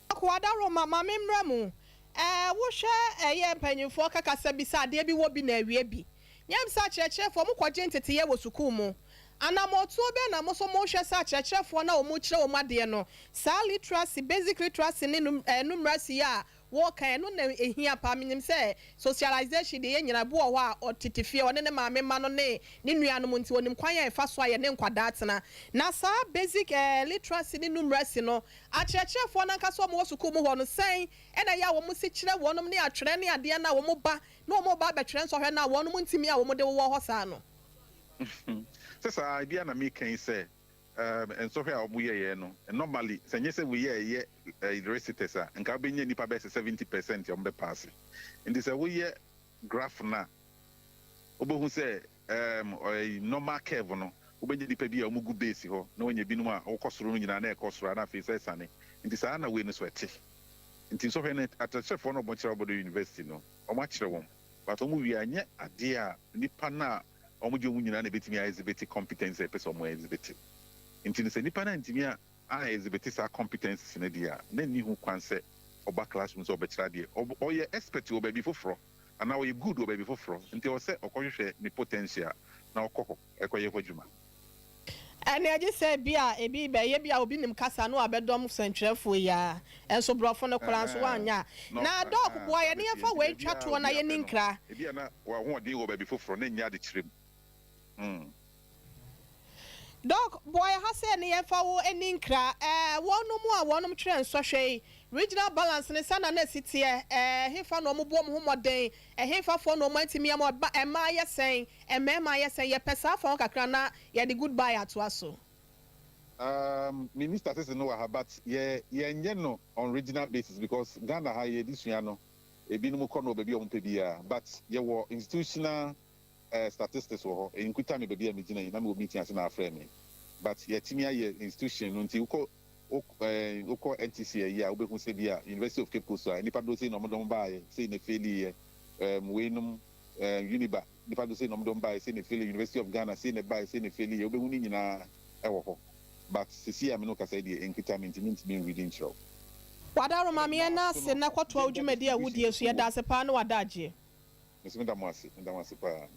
Akoada Roma, maame mmerɛ mu wohwɛ ɛyɛ mpanyinfoɔ kakasa bi sɛ adeɛ bi wɔ bi na awie bi nyɛm sɛ akyerɛkyerɛfoɔ mo kɔgye nteteyɛ wɔ sukuu mu, anammɔtuo bɛɛ na mo nso mohwɛ sɛ akyerɛkyerɛfoɔ na wɔn kyerɛ wɔn adeɛ no, saa literacy, basic literacy ne numeracy a wɔka ɛno na ehia paa. Menim sɛ socialization deɛ, yɛn nyinaa bi wɔ hɔ a ɔtete fie, ɔne ne maame ma no ne ne nuanom, nti onim kwan a ɛfa so a yɛne nkwadaa tena. Na saa basic literacy ne numeracy no, akyerɛkyerɛfoɔ nankasa wɔn wɔ sukuu mu hɔ no, sɛn ɛna ɛyɛ a wɔn si kyerɛ wɔnom ne atwerɛ ne adeɛ na wɔn ba na wɔn ba abɛtwerɛ nsɔhwɛ na wɔnom ntumi a wɔn de wɔ hɔ saa no?
Sɛ saa ebi a na meka yi sɛ nsɔhwɛ a wɔn yɛyɛ no, normally sɛ nyɛ sɛ woyɛ ɛyɛ resitters a, nka wobɛnya nipa bɛyɛ sɛ 70% a wɔn bɛ pass. Nti sɛ woyɛ graph na wobɛhu sɛ ɔyɛ normal curve no, wobɛnya nipa bi a wɔn gu base hɔ na wɔnya binom a wɔkɔ soro no nyinaa na ɛkɔ soro a na afei sɛ ɛsane. Nti saa na wei no so ɛte. Nti nsɔhwɛ no, akyerɛkyerɛfoɔ no a wɔkyerɛ wɔbɔdɔ university no, wɔn akyerɛ wɔn, but wɔn wie a, nyɛ adeɛ a nipa no a wɔn gye wɔn nyinaa na ebɛtumi a exhibit competence a ɛpɛ sɛ wɔn exhibit. Nti no, sɛ nipa no ntumi a exhibit saa competences no deɛ a, na nni ho kwan sɛ ɔba classroom sɛ ɔbɛkyerɛ adeɛ. Ɔyɛ expert wɔ baabi foforɔ anaa ɔyɛ good wɔ baabi foforɔ, nti ɛwɔ sɛ ɔkɔhwehwɛ ne potential na ɔkɔ hɔ ɛkɔyɛ hɔ adwuma.
Ɛne agye sɛ bi a ebi bɛyɛ bi a obi nim kasa no abɛdɔm sɛntwerɛfoɔ yi a ɛnso borɔfo no koraa nso wanya na Doc boa yɛne yɛfa wei twa toɔ na yɛni nkra.
Ebi a na wahoɔden wɔ baabi foforɔ na nyɛ adekyerɛ mu.
Doc, boa yɛ ha sɛ ne yɛmfa wo ani nkra. Wɔnom a wɔnom twerɛ nsɔhwɛ yi, regional balance ne sɛ na si teɛ, ɛhefa na ɔmo boɔ mo ho mmɔden, ɛhefafoɔ na ɔmo antumi ama ɔba, ɛmaa yɛ sɛn, mmarima yɛ sɛn? Yɛpɛ saa fa ho kakra na yɛde goodbye atoa so.
Minister sisi no wɔ ha, but yɛ yɛnyɛ no on regional basis because Ghana ha yɛdi sua no, ebinom kɔ no wɔ baabi a wɔn pɛ biara, but yɛwɔ institutional statistics wɔ hɔ. Nkuta mi baabi a mi gyina yi na mi wɔ meeting ase na afrɛ mi, but yɛtumi ayɛ institution no. Nti wokɔ wokɔ NTC yi a, wobɛhu sɛ bi a University of Cape Coast a, nipa do sei na ɔmo dɔm baayɛ, sei na fail yɛ. Weinom Uniba, nipa do sei na ɔmo dɔm baayɛ, sei na fail. University of Ghana, sei na baayɛ, sei na fail yɛ. Wobɛhu ne nyinaa ɛwɔ hɔ, but sisi a mi no kasa yi deɛ, nkuta mi, ntumi nredi nkyerɛw.
Wadaro, maame, yɛn ase na kɔtoa wo dwumadi a wodie so. Yɛda ase paa ne wada agyeɛ.
Mesi mi da mo ase, mi da mo ase paa.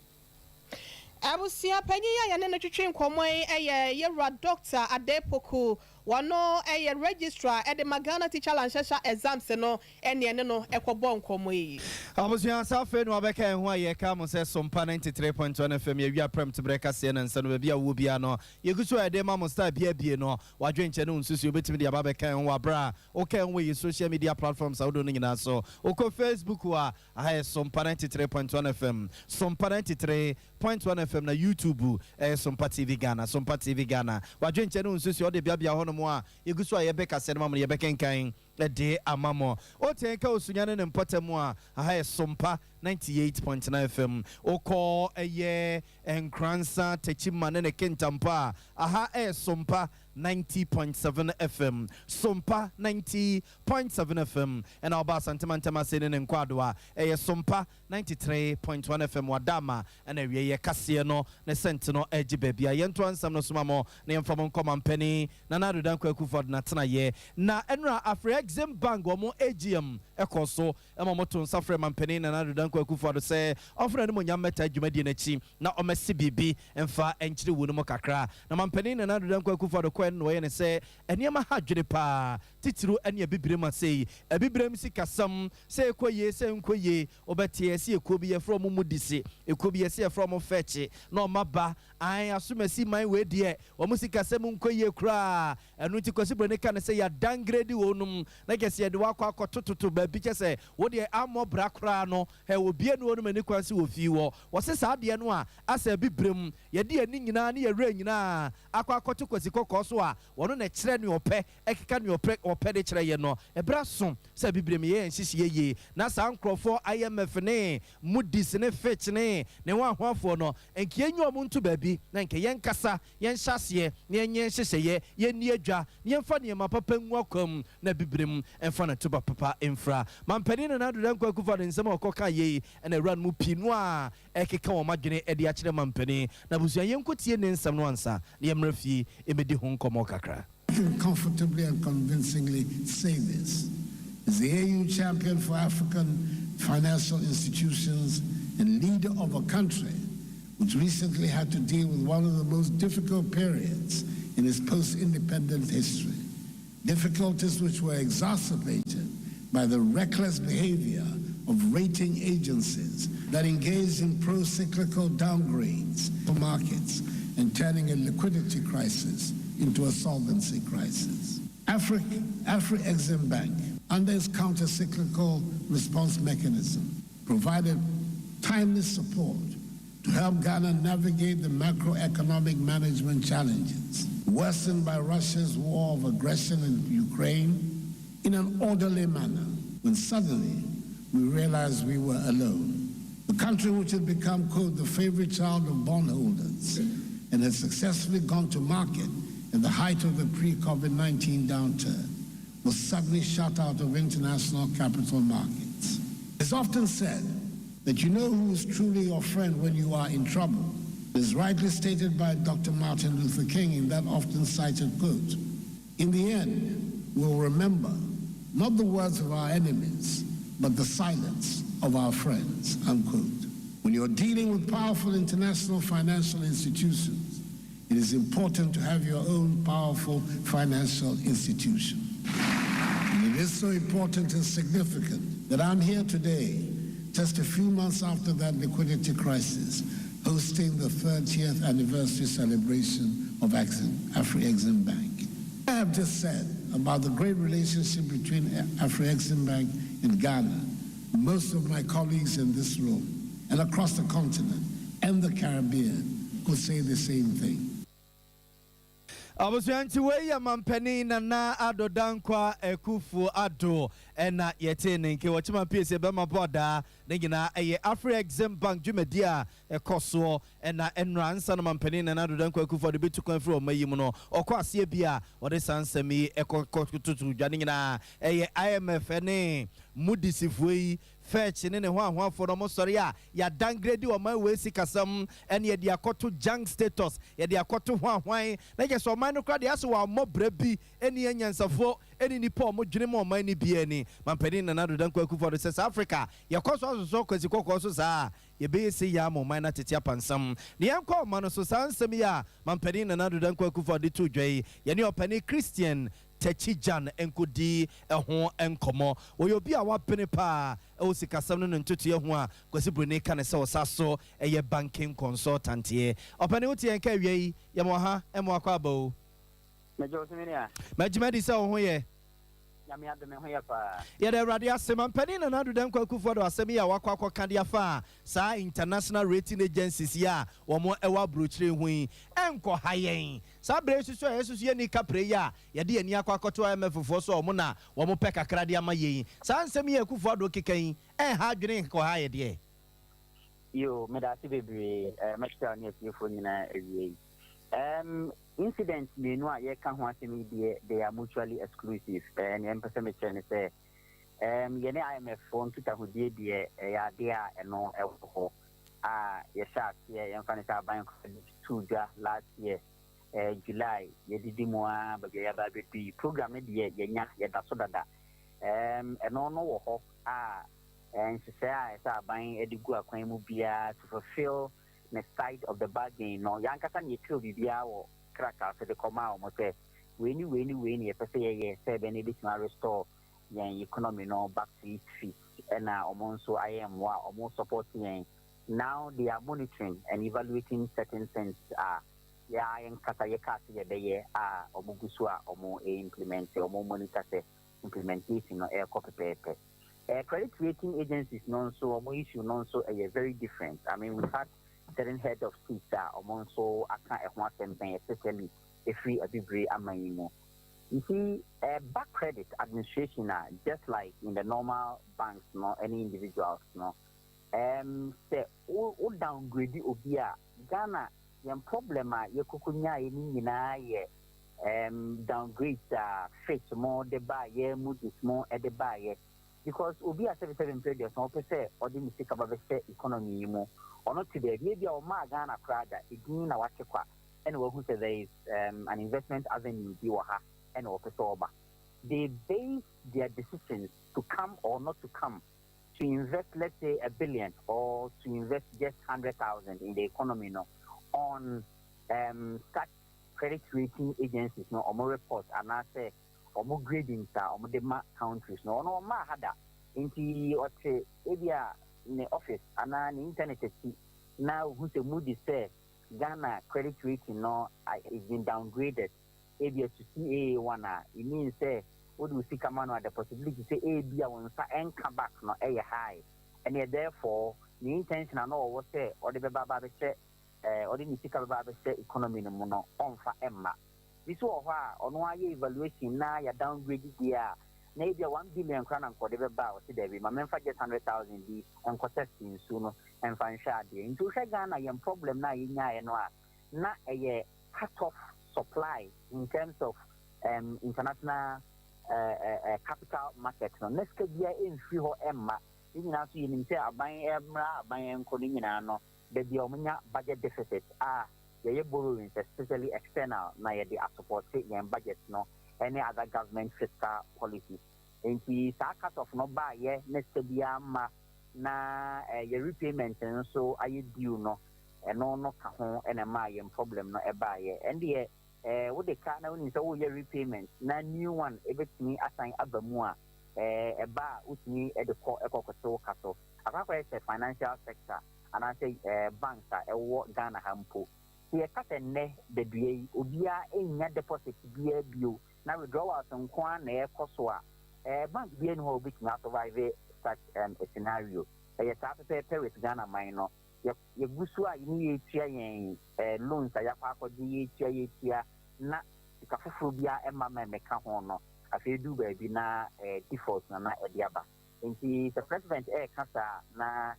Abusua panyin a yɛne no twitwi nkɔmmɔ yi yɛ yɛwura Dr. Adepoku. Wɔno yɛ registrar ɛde ma Ghana Teacher Licensure Exams no, ɛne ɛne no ɛkɔbɔ nkɔmmɔ yi.
Abusua, sa afei no wabɛka yɛn ho a, yɛka mo sɛ Sompa 93.1 FM, yɛwia prɛm to berɛ kaseɛ no nsa no baabi a wowɔ biara no, yɛgu so a yɛde ma mo star biabie no. Wadwenkyɛ ne wo nsusuo wobɛtumi de aba bɛka yɛn ho wɔ aberɛ a woka yɛn ho wɔ yɛ social media platforms ahodoɔ no nyinaa so. Wokɔ Facebook a, aha yɛ Sompa 93.1 FM, Sompa 93.1 FM, na YouTube ɛyɛ Sompa TV Ghana, Sompa TV Ghana. Wadwenkyɛ ne wo nsusuo wode beabea hɔ nom a yɛgu so a yɛbɛkaseɛ no ma mo no, yɛbɛkenkan ɛde ama mo. Woteɛ nka Osunya ne ne mpɔtam a, aha yɛ Sompa 98.9 FM. Wokɔ ɛyɛ Nkransa, Takyima ne ne Kentampo a, aha ɛyɛ Sompa. 90.7 FM, Sompa 90.7 FM, ɛna ɔba Asante mantam ase ne ne nkwadoa, ɛyɛ Sompa 93.1 FM. Wadama ɛna awie yɛ kaseɛ no ne sɛnte no agye baabi a yɛntoa nsɛm no soma mo na yɛmfa mo nkɔ mampani Nana Addo Dankwa Akufo-Addo n'atenayɛ. Na ɛnora Afrexim Bank wɔn AGM ɛkɔ so ɛma wɔto nsa frɛ mampanin Nana Addo Dankwa Akufo-Addo sɛ ɔmfa n'animonyam mmɛta dwumadie no akyi na ɔmɛsi biribi mfa nkyerɛ wu no mu kakra. Na mampanin Nana Addo Dankwa Akufo-Addo kɔɛ no na wɔyɛ ne sɛ nneɛma ha adwene paa, titiriw ne Abibirem ase yi. Abibirem sikasɛm, sɛ ɛkɔ yie, sɛ nkɔ yie, wobɛte ɛsɛ ekuo bi yɛfrɛ ɔmo Moody's, ekuo bi yɛsɛ yɛfrɛ ɔmo Fitch, na ɔma ba an asomasi man wei deɛ, wɔn sikasɛm nkɔ yie koraa. Ɛno nti Kwasi Buroni ka ne sɛ yɛ downgrade wɔn nom na kɛse yɛde wakɔ akɔtototo baabi kyɛ sɛ wo deɛ ammɔ bra koraa no ɛ obie ne wɔnom ani kwan sɛ wɔ fie wɔ wɔse saa adeɛ no a asɛ Abibirem yɛde yɛn ani nyinaa ne yɛwerɛ nyinaa akɔ akɔto Kwasi Kɔkɔɔ so a wɔno na ɛkyerɛ nea ɔpɛ, ɛkeka nea ɔpɛ ɔpɛ de kyerɛ yɛn no. Ɛberɛ aso sɛ Abibirem yɛ yɛn nhyehyɛeɛ yie na saa nkurɔfoɔ IMF ne Moody's ne Fitch ne ho ahoafoɔ no nka yɛnyi wɔn nto baabi na nka yɛnkasa, yɛnhyɛ aseɛ na yɛnyɛ nhyehyɛeɛ, yɛnni adwa na yɛmfa nneɛma papa ngu akwam na Abibirem mfa ne toba papa mfira. Mampanin Nana Addo Dankwa Akufo-Addo nsɛm a ɔkɔka yei ɛna awura no mu pii no a ɛkeka wɔn adwene de akyerɛ mampanin. Na abusua, yɛnkɔtie ne nsɛm no ansa na yɛmmra fie ɛmɛdi ho nkɔmmɔ kakra.
I can comfortably and convincingly say this. As the AU champion for African financial institutions and leader of a country which recently had to deal with one of the most difficult periods in its post-independent history, difficulties which were exacerbated by the reckless behavior of rating agencies that engaged in pro-cyclical downgrades for markets and turning a liquidity crisis into a solvency crisis. Afrexim Bank, under its counter-cyclical response mechanism, provided timely support to help Ghana navigate the macroeconomic management challenges worsened by Russia's war of aggression in Ukraine in an orderly manner, when suddenly we realized we were alone. The country which had become, quote, the favorite child of bondholders and had successfully gone to market at the height of the pre-COVID-19 downturn was suddenly shut out of international capital markets. It's often said that you know who is truly your friend when you are in trouble. It is rightly stated by Dr. Martin Luther King in that often cited quote, "In the end, we'll remember not the words of our enemies, but the silence of our friends," unquote. When you're dealing with powerful international financial institutions, it is important to have your own powerful financial institution. And it is so important and significant that I'm here today, just a few months after that liquidity crisis, hosting the 30th anniversary celebration of Afrexim Bank. I have just said about the great relationship between Afrexim Bank and Ghana, most of my colleagues in this room and across the continent and the Caribbean could say the same thing.
Abusua, nti wei yɛ mampanin Nana Addo Dankwa Akufo Addo ɛna yɛte ne nke wɔkyema pie sɛ bɛma bɔɔdaa ne nyinaa ɛyɛ Afrexim Bank dwumadi a ɛkɔ soɔ. Ɛna ɛnora nsa no mampanin Nana Addo Dankwa Akufo Addo bɛtu kwan firi ɔma yi mu no, ɔkɔ aseɛ bi a ɔde saa nsɛm yi ɛkɔ tutu dwa. Ne nyinaa ɛyɛ IMF ne Moody'sfoɔ yi, Fitch ne ho ahoafoɔ no, ɔmo sɔre a yɛa downgrade ɔman wei sikasɛm ɛne yɛde akɔto junk status, yɛde akɔto ho ahwan na kyɛ sɛ ɔman no koraa deɛ asɛ wɔammɔ brɛ bi ɛne anyansafoɔ ɛne nipa a ɔmo dwene ma ɔman no bi ani. Mampanin Nana Addo Dankwa Akufo-Addo sɛ sɛ Africa yɛkɔ so asosɔ Kwasi Kɔkɔɔ so saa a, yɛbɛyɛ sɛ yɛ ama ɔman no atete apansam na yɛnkɔ ɔma no so. Saa nsɛm yi a mampanin Nana Addo Dankwa Akufo-Addo to dwa yi, yɛne ɔpanin Christian Takyi Gyan nkɔdi ɛho nkɔmmɔ. Wɔyɛ obi a wabene paa ɛwɔ sikasɛm no ne ntotoeɛ ho a Kwasi Buroni ka ne sɛ ɔsa so ɛyɛ banking consultant. Yɛ ɔpɛne wote yɛn ka awia yi, yɛma ha ɛma wakɔ aba o.
Mɛgye wo so, me nua.
Magyima di sɛ wo ho yɛ.
Nyame adome ho yɛ paa.
Yɛde Awurade ase. Mampanin Nana Addo Dankwa Akufo-Addo asɛm yi a wakɔ akɔka de afa a saa international rating agencies yi a wɔn ɛwɔ aburokyire ho yi ɛnkɔ ha yɛn saa bere soso a yɛsoso yɛni kapre yi a yɛde yɛn ani akɔ akɔto IMF foɔ so a wɔn na wɔn pɛ kakra de ama yɛn. Saa nsɛm yi a Akufo-Addo keka yi ɛnha adwene nkɔ ha yɛ deɛ.
Yo, meda ase bebree. Mɛkyerɛ wo ne atiefoɔ nyinaa awie yi. Incident mmienu a yɛka ho asɛm yi deɛ, they are mutually exclusive. Nea mpɛ sɛ mekyerɛ ne sɛ yɛne IMF foɔ nkitahodie deɛ, ɛyɛ adeɛ a ɛno ɛwɔ hɔ a yɛhyɛ aseɛ, yɛmfa ne sɛ aban too dwa last year July. Yɛdidi mu a baabi a yɛaba abɛdu yi, program no deɛ, yɛnya yɛda so dada. Ɛno no wɔ hɔ a nhyehyɛ a ɛsɛ aban de gu akwan mu biara to fulfill ne side of the bargain no, yɛankasa ne yɛtwerɛ biribiara wɔ krataa so de kɔmaa wɔn sɛ wei ne wei ne wei ne yɛpɛ sɛ yɛyɛ sɛ ɛbɛn no ebɛtumi restore yɛn economy no back to its feet. Ɛna wɔn nso ayɛ mmoa a wɔn support yɛn. Now they are monitoring and evaluating certain things a yɛa yɛnkasa yɛka sɛ yɛbɛyɛ a wɔn gu so a wɔn implement, wɔn monitor sɛ implementation no ɛrekɔ pɛpɛɛpɛ. Credit rating agencies no nso, wɔn issue no nso ɛyɛ very different. I mean, we've had certain head of states a wɔn nso aka ɛho asɛm pɛn, especially efiri Abibire aman yi mu. You see, back credit administration a, just like in the normal banks no, any individuals no, sɛ wo downgrade obi a, Ghana yɛn problem a yɛkoko nyaeɛ no nyinaa yɛ downgrade a Fitch mo de baayɛ, Moody's mo de baayɛ, because obi a sɛbi sɛbi mpere deɛ sɛ ɔpɛ sɛ ɔde ne sika ba bɛhyɛ economy yi mu, ɔno te baabi ebi a ɔmaa Ghana koraa da edin na wate kwa, ɛna wahu sɛ there is an investment avenue bi wɔ ha, ɛna wɔpɛ sɛ ɔba. They base their decisions to come or not to come to invest, let's say, 1 billion or to invest just 100,000 in the economy no, on such credit rating agencies no ɔmo report anaasɛ ɔmo gradings a ɔmo de ma countries no. Ɔno ɔmaa ha da nti ɔte ebi a ne office anaa ne internet akyi na ohu sɛ Moody's sɛ Ghana credit rating no is been downgraded ebi to CAA 1 a, it means sɛ wode wo sika ma no a, the possibility sɛ ebi a wɔn nsa ɛnka back no ɛyɛ high. Ɛnna therefore ne intention a na ɔwɔ sɛ ɔde bɛba aba abɛhyɛ ɔde ne sika bɛba abɛhyɛ economy no mu no, ɔnfa ɛmma. Bi so wɔ hɔ a ɔno ayɛ evaluation na yɛ downgrade deɛ a, na ebi a 1 billion koraa na nkɔde bɛba a, ɔsi dɛbi, ma mɛmfa just 100,000 bi nkɔ test nsuo no, ɛmfa nhwɛ adeɛ. Nti wohwɛ Ghana yɛn problem na yɛnyaeɛ no a, na ɛyɛ cut off supply in terms of international capital market no, na sika biara ɛmfiri hɔ ɛmma. Ne nyinaa nso yɛnim sɛ aban mmra, aban nkɔ no nyinaa no, baabi a wɔnya budget deficit a yɛyɛ borrowings, especially external, na yɛde asupport yɛn budget no ɛne other government fiscal policies. Nti saa cut off no baayɛ na sika biara mma na yɛ repayment nso ayɛ due no, ɛno no ka ho ɛna ɛmaa yɛn problem no ɛbaayɛ. Ɛndeɛ wode ka na wonim sɛ woyɛ repayment na new one ɛbɛtumi asan aba mu a, ɛba a wotumi de kɔ ɛkɔkɔte wo ka so akɔakɔyɛ sɛ financial sector anaasɛ banks a ɛwɔ Ghana ha mpo, sɛ yɛka sɛ nnɛ dadua yi obiara ɛnnya deposit biara bio na withdrawals nko ara na ɛkɔ so a, bank biara ni hɔ a obɛtumi asurvive such a scenario. Ɛyɛ saa pɛpɛɛpɛ with Ghana man no. Yɛgu so a yɛne yɛtua yɛn loans a yɛakɔ akɔgye, yɛtua yɛtua na sika foforɔ biara ɛma ma mmɛka ho no, afei du baabi na default na ɛde aba. Nti sɛ president ɛɛka saa na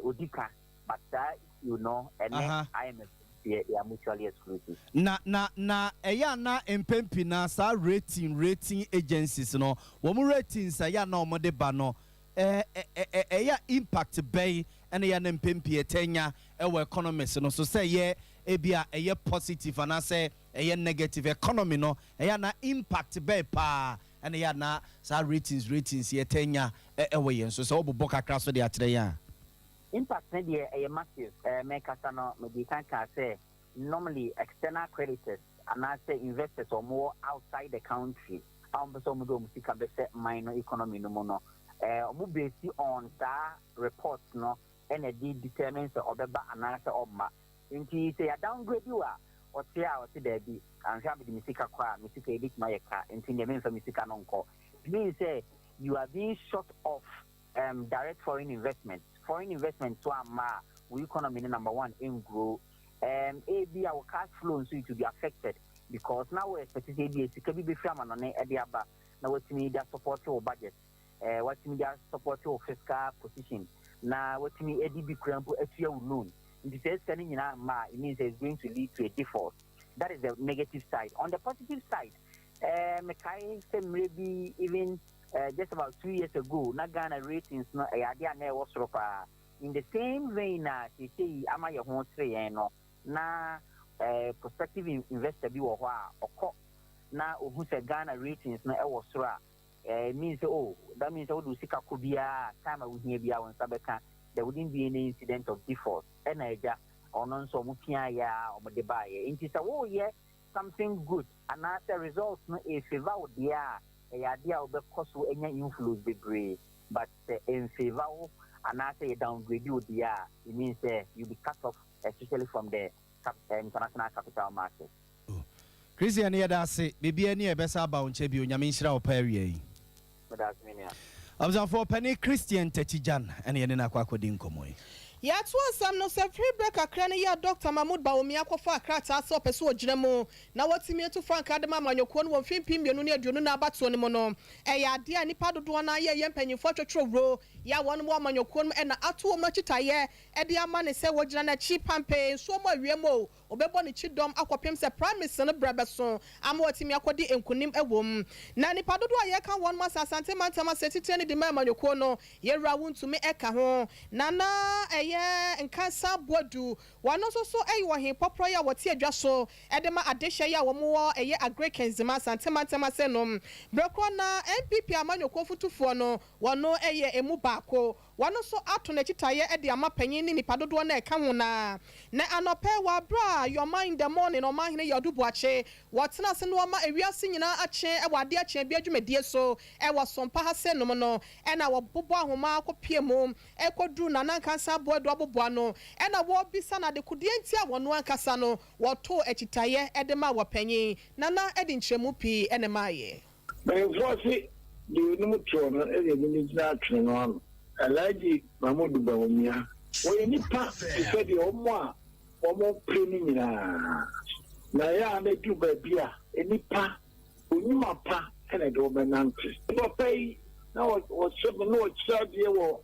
odi ka, but saa issue no ɛne IMF deɛ, they are mutually exclusive.
Na ɛyɛ ana mpɛn pii na saa rating agencies no, wɔn ratings a ɛyɛ ana wɔn de ba no, ɛyɛ impact bɛyi ɛna yɛ na mpɛn pii ɛtɛnya ɛwɔ economics no so, sɛ ɛyɛ ebi a ɛyɛ positive anaasɛ ɛyɛ negative economy no, ɛyɛ ana impact bɛɛ paa ɛna yɛ ana saa ratings yɛ tɛnya ɛwɔ yɛn so, sɛ wɔbobɔ kakra so de akyerɛ yɛn a?
Impact ne deɛ, ɛyɛ massive. Mɛkasa no, mede kan kaa sɛ normally external creditors anaasɛ investors a wɔwɔ outside the country a wɔn pɛ sɛ wɔn de wɔn sika bɛhyɛ man no economy no mu no, wɔn base on saa report no ɛna de determine sɛ ɔbɛba anaasɛ ɔmma. Nti sɛ yɛ downgrade you a, ɔte a ɔte daabi, anhwɛ a mede me sika kɔ a, me sika ebɛtumi ayɛ ka, nti deɛ memfa me sika no nkɔ. It means sɛ you are being short of direct foreign investment. Foreign investment so amma a, wo economy no, number one, ɛngrow. Ebi a wo cash flow nso, it will be affected because now we expect sɛ ebi sika bi bɛfiri amanɔne ɛde aba na watumi de support wo budget, watumi de support wo fiscal position, na watumi ɛde bi kura mpo atua wo loan. Nti sɛ sika no nyinaa mma a, it means it's going to lead to a default. That is the negative side. On the positive side, mekae sɛ mmerɛ bi, even just about 2 years ago, na Ghana ratings no ɛyɛ adeɛ a na ɛwɔ soro paa. In the same vein na seesei ama yɛ ho kyerɛ yɛn no, na prospective investor bi wɔ hɔ a ɔkɔ na ohu sɛ Ghana ratings no ɛwɔ soro a, means sɛ, oh, that means sɛ wode wo sika kɔ biara, time a wohia biara wo nsa bɛka. There wouldn't be any incident of default. Ɛna agya ɔno nso ɔmo pia yɛ a ɔmo de baayɛ. Nti sɛ woyɛ something good anaasɛ results no ɛfavour wo deɛ a, ɛyɛ adeɛ a wobɛkɔ so anya inflows bebree, but sɛ ɛmfavour wo anaasɛ yɛ downgrade wo deɛ a, it means sɛ you be cut off, especially from the international capital market.
Christian, yɛda ase. Biribia ni a ɛbɛsa aba wo nkyɛ bio. Nyame nhyira wo pa awie yi.
Meda ase, me nua.
Abusuafoɔ, pani Christian Takyigyan ɛne yɛne no akɔ akɔdi nkɔmmɔ yi.
Yɛato asɛm no sɛ firi berɛ kakra no yɛ Dr Mahmood Bawumia akɔfa akrataa sɛ ɔpɛ sɛ ɔgyina mu na watumi atu frankaa de ma amanyɔkuo no wɔ mfe 2020 no abatoɔ no mu no, ɛyɛ adeɛ a nnipa dodoɔ no ayɛ yɛ mpanyimfoɔ atwotwerɛ wuro yɛ a wɔn wɔ amanyɔkuo no ɛna ato wɔn akyitaeɛ ɛde ama ne sɛ wɔgyina n'akyi pampee nsuo mu awie mu o, ɔbɛbɔ ne kyidɔm akɔpem sɛ primaries no brɛ bɛso ama watumi akɔdi nkonim wɔ mu. Na nipa dodoɔ a yɛka wɔn mu asa Asante mantam ase titire ne de ma amanyɔkuo no, yɛwura Wontumi ɛka ho, Nana ɛyɛ Nkansa Boadu, wɔn nso so ɛyɛ ɔhen pɔporɔ yi a wɔte adwa so ɛde ma adehyɛ yi a wɔn wɔ ɛyɛ Agric Nzema, Asante mantam ase nom brɛ korɔ. Na NPP amanyɔkuo fotufoɔ no, wɔn ɛyɛ emu baako, wɔn nso ato n'akyitaeɛ de ama panyin ne nipa dodoɔ no ɛka ho. Na anɔpɛ wɔ abere a Your Mind in the Morning, ɔmanhene yɛ ɔdo buakye wɔtena ase no, ɔma ewiase nyinaa akye ɛwɔ adeɛ akyea bi adwumadie so ɛwɔ Sompa ha sɛ nom no, ɛna wɔbobɔ ahoma akɔpie mu ɛkɔduru Nana Nkansa Aboadu aboboa no, ɛna wɔrebisa no adekodeɛ nti a wɔn ankasa no wɔto akyitaeɛ ɛde ma wɔ panyin. Nana ɛde nkyerɛmu pii ɛne maayɛ.
Mpanyinfoɔ se deɛ onim toɔ no ɛna ebi gyina atwene no ano. Alhaji Mahmood Bawumia, wɔyɛ nipa te sɛ deɛ wɔn a wɔn pere no nyinaa, na ɛyɛ a na edu baabi a nipa onyuma pa ɛna ɛde wɔn bɛnante. Papa yi na wɔhyɛ na wɔkyerɛ adeɛ wɔ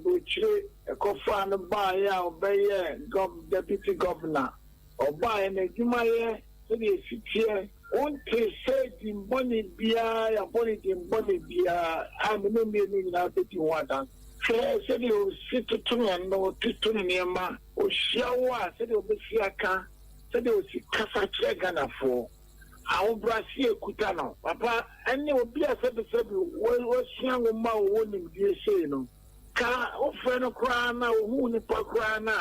burokyire ɛkɔfa no baeɛ a ɔbɛyɛ gov deputy governor. Ɔbaeɛ na adwumayɛ sɛdeɛ esi teɛ, wonte sɛ dimbɔne biara yɛabɔ ne dimbɔne biara a mene mmienu nyinaa bɛdi ho adanse. Hwɛ sɛdeɛ osi toto n'ano, toto ne nneɛma, ohyia wo a, sɛdeɛ obɛsi aka, sɛdeɛ osi kasa kyerɛ Ghanafoɔ, ahobrɛase ekuta no. Papa ɛne obi a sɛbisɛbi wasua nwoma a ɔwɔ nimdie sei no ka wofrɛ no koraa na ohu nipa koraa na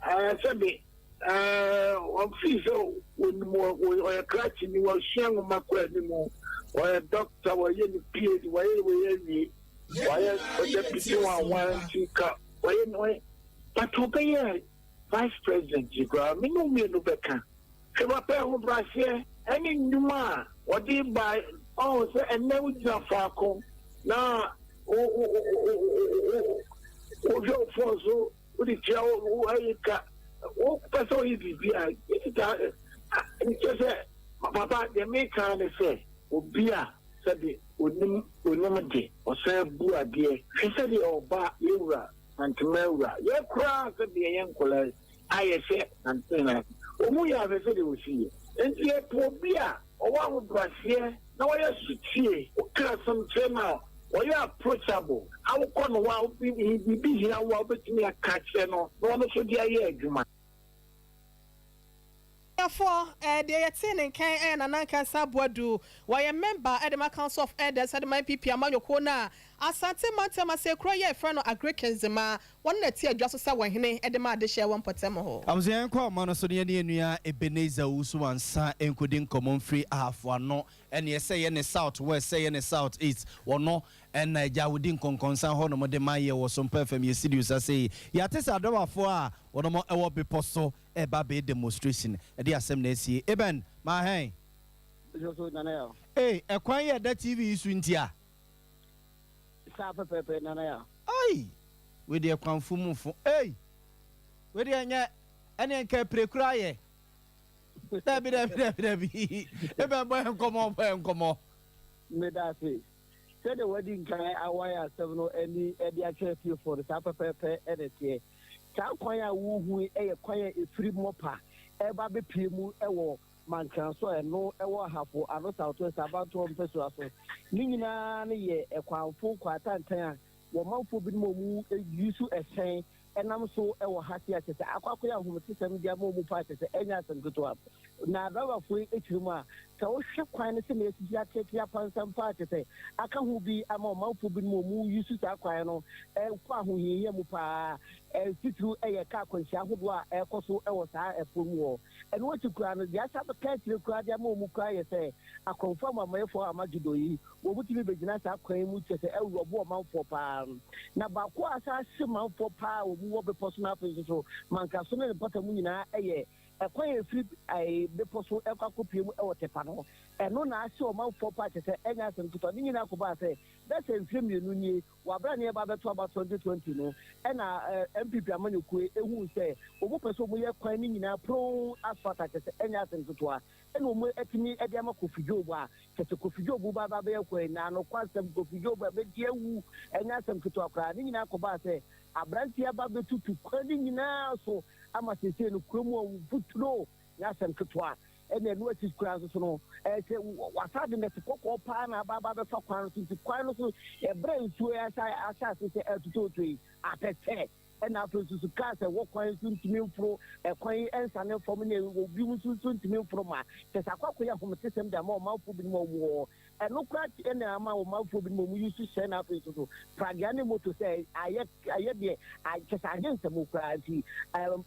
sɛbi wɔfii sɛ wɔnim ɔyɛ krakye ni, wasua nwoma kɔ anim, ɔyɛ doctor, wɔyɛ ne PhD, wɔyɛ wɔyɛ awie, wɔyɛ deputy wanwan nti ka wɔyɛ ne wɔyɛ, but ɔbɛyɛ vice president yi koraa, me ne mmienu bɛka hwɛ papa ahobrɛaseɛ ɛne nnwuma a wɔde ba. Ɔho sɛ ɛnɛ wogyina faako na wohwɛ wo phone so, wode tua wo ayi ka, wopɛ sɛ woyɛ biribi a ɛtita nkyɛ sɛ papa deɛ meka ne sɛ obi a sɛde onim onim de ɔsan bu adeɛ. Hwɛ sɛdeɛ ɔba yɛwura Mantema awura yɛ koraa, sɛdeɛ yɛ nkɔla ayɛ sɛ Mantena ɔmu yɛ ahwɛ sɛdeɛ ɔsi yɛ. Nti yɛpɛ obi a ɔwɔ ahobraseɛ na wɔyɛ sotie, woka asɛm kyerɛ no a, wɔyɛ approachable, a wokɔ no hɔ a, biribi hia wo a, wobɛtumi aka kyerɛ no na ɔno nso de ayɛ adwuma.
Afoɔ deɛ yɛte ne nkan ɛyɛ Nana Nkansa Boadu. Wɔyɛ member ɛde ma Council of Elders ɛde ma NPP amanyɔkuo no a Asante mantam ase kuro yɛ ɛfrɛ no Agric Nzema. Wɔn na ti adwa so sɛ wɔhene ɛde ma adehyɛ wɔ mpɔtam hɔ.
Abusua, yɛn kɔ ɔma no so ne yɛne yɛn Ebenezer Owusu Wansa nkɔdi nkɔmmɔ mfiri Ahafo Ano, ɛne ɛsɛ yɛ ne South West, sɛ yɛ ne South East, wɔno ɛna agya wodi nkɔnkɔnsa hɔ nom de ma yɛ wɔ Sompa FM yɛ studio sa sei. Yɛate sɛ adɔbafoɔ a wɔnom ɛwɔ bepɔ so ɛba bɛyɛ demonstration, ɛde asɛm na asie. Eben mahɛn. Ee, ɛkwan yɛ da TV yi so nti a.
Saa pɛpɛɛpɛ, Nana ya.
Ai, wei deɛ kwanfo mu fo. Ei, wei deɛ nyɛ ɛne nka pirekura ayɛ. Dabi, dabi, dabi, dabi. Eben, bɔ yɛn nkɔmmɔ, bɔ yɛn nkɔmmɔ.
Mmeda ase. Sɛdeɛ wadi nkan awae asɛm no ani de akyerɛ fiefoɔ no, saa pɛpɛɛpɛ ɛna teɛ. Saa kwan a wohu yi yɛ kwan a ɛfiri Mmɔpa ɛba bɛpie mu ɛwɔ Mankranso a ɛno ɛwɔ Ahafo Ano South West abatoɔ mpɛsoa so. Ne nyinaa no yɛ ɛkwanfo kwatantan a wɔmanfoɔ binom a wɔn use ɛhyɛn ɛnam so ɛwɔ ha se a kyerɛ sɛ akɔ akɔyɛ ahometesɛm de ama wɔn paa, kyerɛ sɛ ɛnyɛ asɛm ketewa. Na driverfoɔ yi akyiri mu a, sɛ wohwɛ kwan no sɛnea asisi ateatea apansam paa, kyerɛ sɛ aka ho bi ama ɔmanfoɔ binom a wɔn use saa kwan no ɛkɔ ahohiahia mu paa, titiriw ɛyɛ kaa akwanhyia ahodoɔ a ɛkɔ so ɛwɔ saa ɛfoɔ mu hɔ. Ɛno akyi koraa no, deɛ asa bɛka akyire koraa de ama wɔn koraa yɛ sɛ akorɔmfoɔ amamɔyɛfoɔ amagedo yi, wɔn tumi bɛgyina saa kwan yi mu, kyerɛ sɛ ɛwurɔbo ɔmanfoɔ paa. Na baako a asa ahye manfoɔ paa a wɔn wɔ bepɔ so no, afei nso so Mankraso ne ne mpɔtam nyinaa, ɛyɛ ɛkwan a ɛfiri bepɔ so ɛkɔ akɔpie mu ɛwɔ Tepa no. Ɛno na ahye ɔmanfoɔ paa, kyerɛ sɛ ɛnyɛ asɛm ketewa. Ne nyinaa kɔbaa sɛ bɛsɛ mfeɛ 2 nie, wɔabra ne yɛba bɛto aba 2020 no, ɛna NPP amanyɔkuo ehu sɛ wɔn pɛ sɛ wɔn yɛ kwan ne nyinaa pron asphalt a, kyerɛ sɛ ɛnyɛ asɛm ketewa. Ɛna wɔn atumi de ama Kofi Job a, kyerɛ sɛ Kofi Job ba bɛyɛ kwan na anokwa asɛm, Kofi Job a bɛdi awu, ɛnyɛ asɛm ketewa koraa. Ne nyinaa kɔbaa sɛ aberanteɛ aba bɛtutu kwan ne nyinaa so ama seesei no kurom a mfuturo, nyɛ asɛm ketewa. Ɛna ɛno akyi koraa nso so no, ɛsɛ wasa de nɛte kɔkɔɔ paa na aba bɛfa kwan no so, nti kwan no so ɛbrɛ nsuo ahyɛ ase sɛ ɛtotɔɔtɔ yi atɛkyɛ. Ɛna afei nso so cars ɛwɔ kwan so ntumi mforo ɛkwan yi ɛnsane fam, ne obi nso nso ntumi mforo ma kyɛ sɛ akɔ akɔyɛ ahometesɛm de ama ɔmanfoɔ binom a wɔn wɔ ɛno koraa. Ɛna ama ɔmanfoɔ binom a wɔn yi so hyɛn na afei nso so pragea ne moto sɛ ayɛ deɛ kyɛ sɛ ahe nsɛm koraa. Nti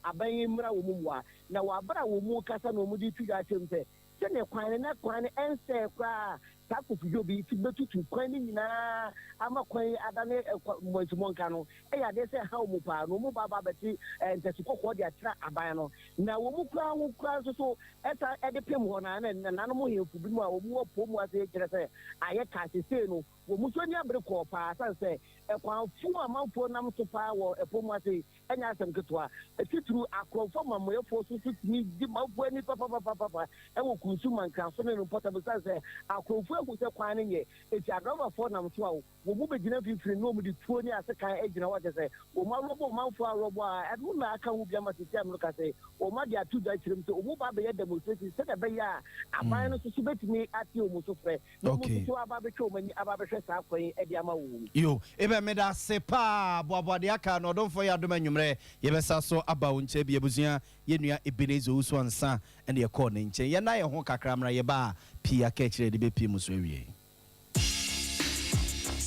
aban yi mmra wɔn mu a na wɔabra wɔn mu kasa na wɔn de tu dwa akyɛm sɛ sɛnea kwan no na kwan no ɛnsɛɛ koraa, saa Kofi bi ti bɛtutu kwan no nyinaa ama kwan yi adane mmɔntimɔnka no, ɛyɛ adeɛ sɛ ɛha wɔn paa. Na wɔn ba bɛte ntɛsi kɔkɔɔ de akyerɛ aban no, na wɔn mu koraa ho koraa nso so ɛsa ɛde pem hɔ na nananom hemfo bi mu a wɔn wɔ pɔn mu ase, kyerɛ sɛ ayɛ kaa sesei no, wɔn nso ani abere kɔɔ paa san sɛ ɛkwanfo amanfoɔ nam so paa wɔ ɛpɔn mu ase, ɛnyɛ asɛm ketewa. Titiri akorɔmfoɔ amamɔyɛfoɔ so so tumi di manfoɔ ani papapapapa ɛwɔ Kunsu Mankraso ne no mpɔtam, san sɛ akorɔmfoɔ ehu sɛ kwan no nyɛ eti adrɔbafoɔ nam so a, wɔn mu bɛgyina mfimfini na wɔn de tuo ne asekan gyina hɔ, kyɛ sɛ wɔn arɔbɔ manfoɔ arɔbɔ a, ɛno na aka ho bi ama sisi amino ka sɛ wɔn ade ato dwa kyerɛ mu sɛ wɔn ba abɛyɛ demonstration sɛdeɛ ɛbɛyɛ a aban no nso so bɛtumi ate wɔn so frɛ na wɔn nso so aba abɛtwa wɔn ani aba abɛhwɛ saa kwan yi de ama wɔn.
Yo, ebe meda ase paa. Boaboa aka na ɔdomfo yɛ adom anwummerɛ yɛbɛsa so aba wo nkyɛn bi. Abusua, yɛnua Ebenezer Owusu Ansa ɛne yɛkɔɔ ne nkyɛn. Yɛna yɛ ho kakra mmra, yɛba a, pii aka akyerɛ de bɛpie mu so awie.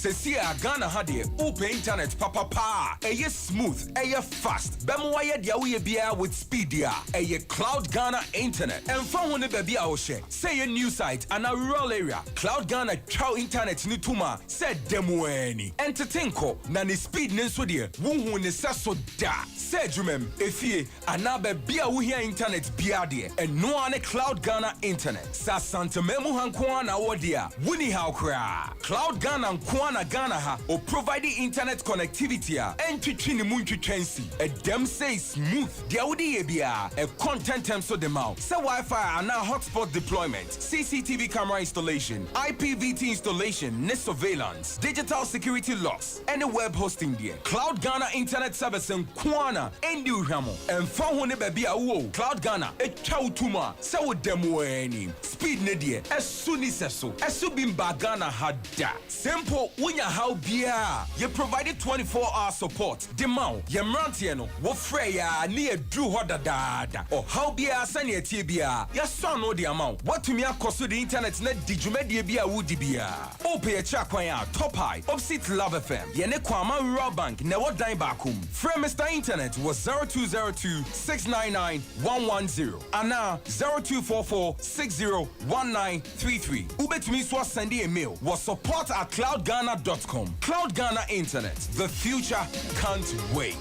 Sɛsi a Ghana ha deɛ, wopɛ internet papapa a ɛyɛ smooth, ɛyɛ fast, bɛma wayɛ deɛ woyɛ biara with speed a, ɛyɛ Cloud Ghana internet. Ɛmfa ho ne baabi a wohyɛ, sɛ ɛyɛ new site anaa rural area, Cloud Ghana twa internet ne tom a sɛ dɛm ani ɛntete nkɔ, na ne speed ne nso deɛ, wohu ne sɛ so da sɛ adwumam, efie anaa baabi a wohia internet biara deɛ, ɛnoa ne Cloud Ghana internet. Sɛ Asanteman mu ha nko ara na wɔ deɛ a, woni haw koraa. Cloud Ghana nko ara na Ghana ha o provide internet connectivity a ɛntwitwi ne mu ntwitwa nsi, ɛdɛm sɛ smooth. Deɛ wode yɛ biara ɛkɔ ntɛntɛm so de ma wo, sɛ WiFi anaa hotspot deployment, CCTV camera installation, IPVT installation ne surveillance, digital security locks ɛne web hosting deɛ, Cloud Ghana internet service nko ara na ɛndi hwam. Ɛmfa ho ne baabi a wowɔ, Cloud Ghana ɛtwa wo tom a sɛ wo dɛm wɔ anim. Speed ne deɛ, ɛso ni sɛ so ɛso bi mba Ghana ha da. Simple, wonya haw biara, yɛ provide 24 hour support de ma wo. Yɛ mmeranteɛ no, wofrɛ yɛ a ne yɛduru hɔ dadaada. Ɔhaw biara, sɛnea ɛteɛ biara, yɛasɔ ano de ama wo. Woatumi akɔ so de internet na di dwumadie bi a wodi biara. Wopɛ yɛkyerɛ kwan a, Top High, opposite Love FM, yɛne Kwama Rural Bank na ɛwɔ dan baako mu. Frɛ Mr Internet wɔ 0202 699 110 anaa 0244 601933. Wobɛtumi nso asend email wɔ support@cloudghana.com. Cloud Ghana Internet, the future can't wait.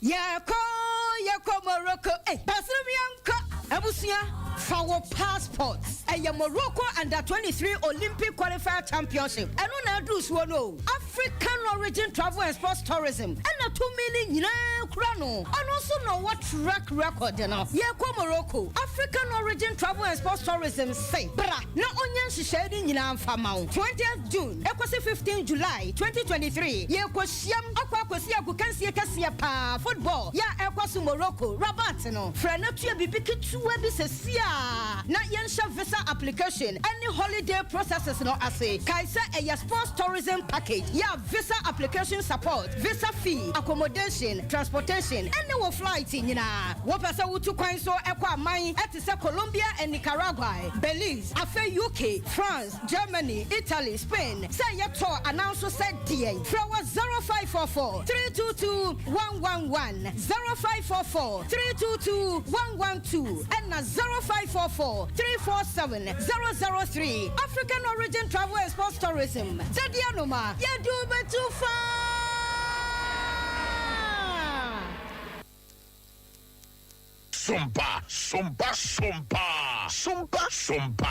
Yɛkɔ, yɛkɔ Morocco. Eh, basirim, yɛnkɔ. Abusua, fa wo passport. Ɛyɛ Morocco Under 23 Olympic Qualifier Championship. Ɛno na aduru soɔ no. African. Origin Travel and Sports Tourism ɛna tumi no nyinaa kura no. Ɔno nso na ɔwɔ track record no. Yɛrekɔ Morocco, African Origin Travel and Sports Tourism se bra na ɔnyɛ nhyehyɛe no nyinaa mfa ma wo. 20th June ɛkɔsi 15 July 2023, yɛrekɔhyiam akɔ akɔsi agokansie kɛseɛ paa, football, yɛ a ɛrekɔ so Morocco, Rabat no. Frɛ na tua biribi ketewa bi sesie ara na yɛnhyɛ visa application ne holiday processes no ase. Kae sɛ ɛyɛ sports tourism package yɛ a visa application support, visa fee, accommodation, transportation ne wo flight nyinaa. Wopɛ sɛ wotu kwan nso kɔ aman te sɛ Colombia and Nicaragua, Belize, afei UK, France, Germany, Italy, Spain, sɛ ɛyɛ tour anaa nso sɛ deɛn, frɛ wɔ 0544 322 111, 0544 322 112 ɛna 0544 347 003. African Origin Travel and Sports Tourism, Dadeɛ Anoma, yɛde wo bɛtu faa!
Sompa, sompa, sompa, sompa, sompa.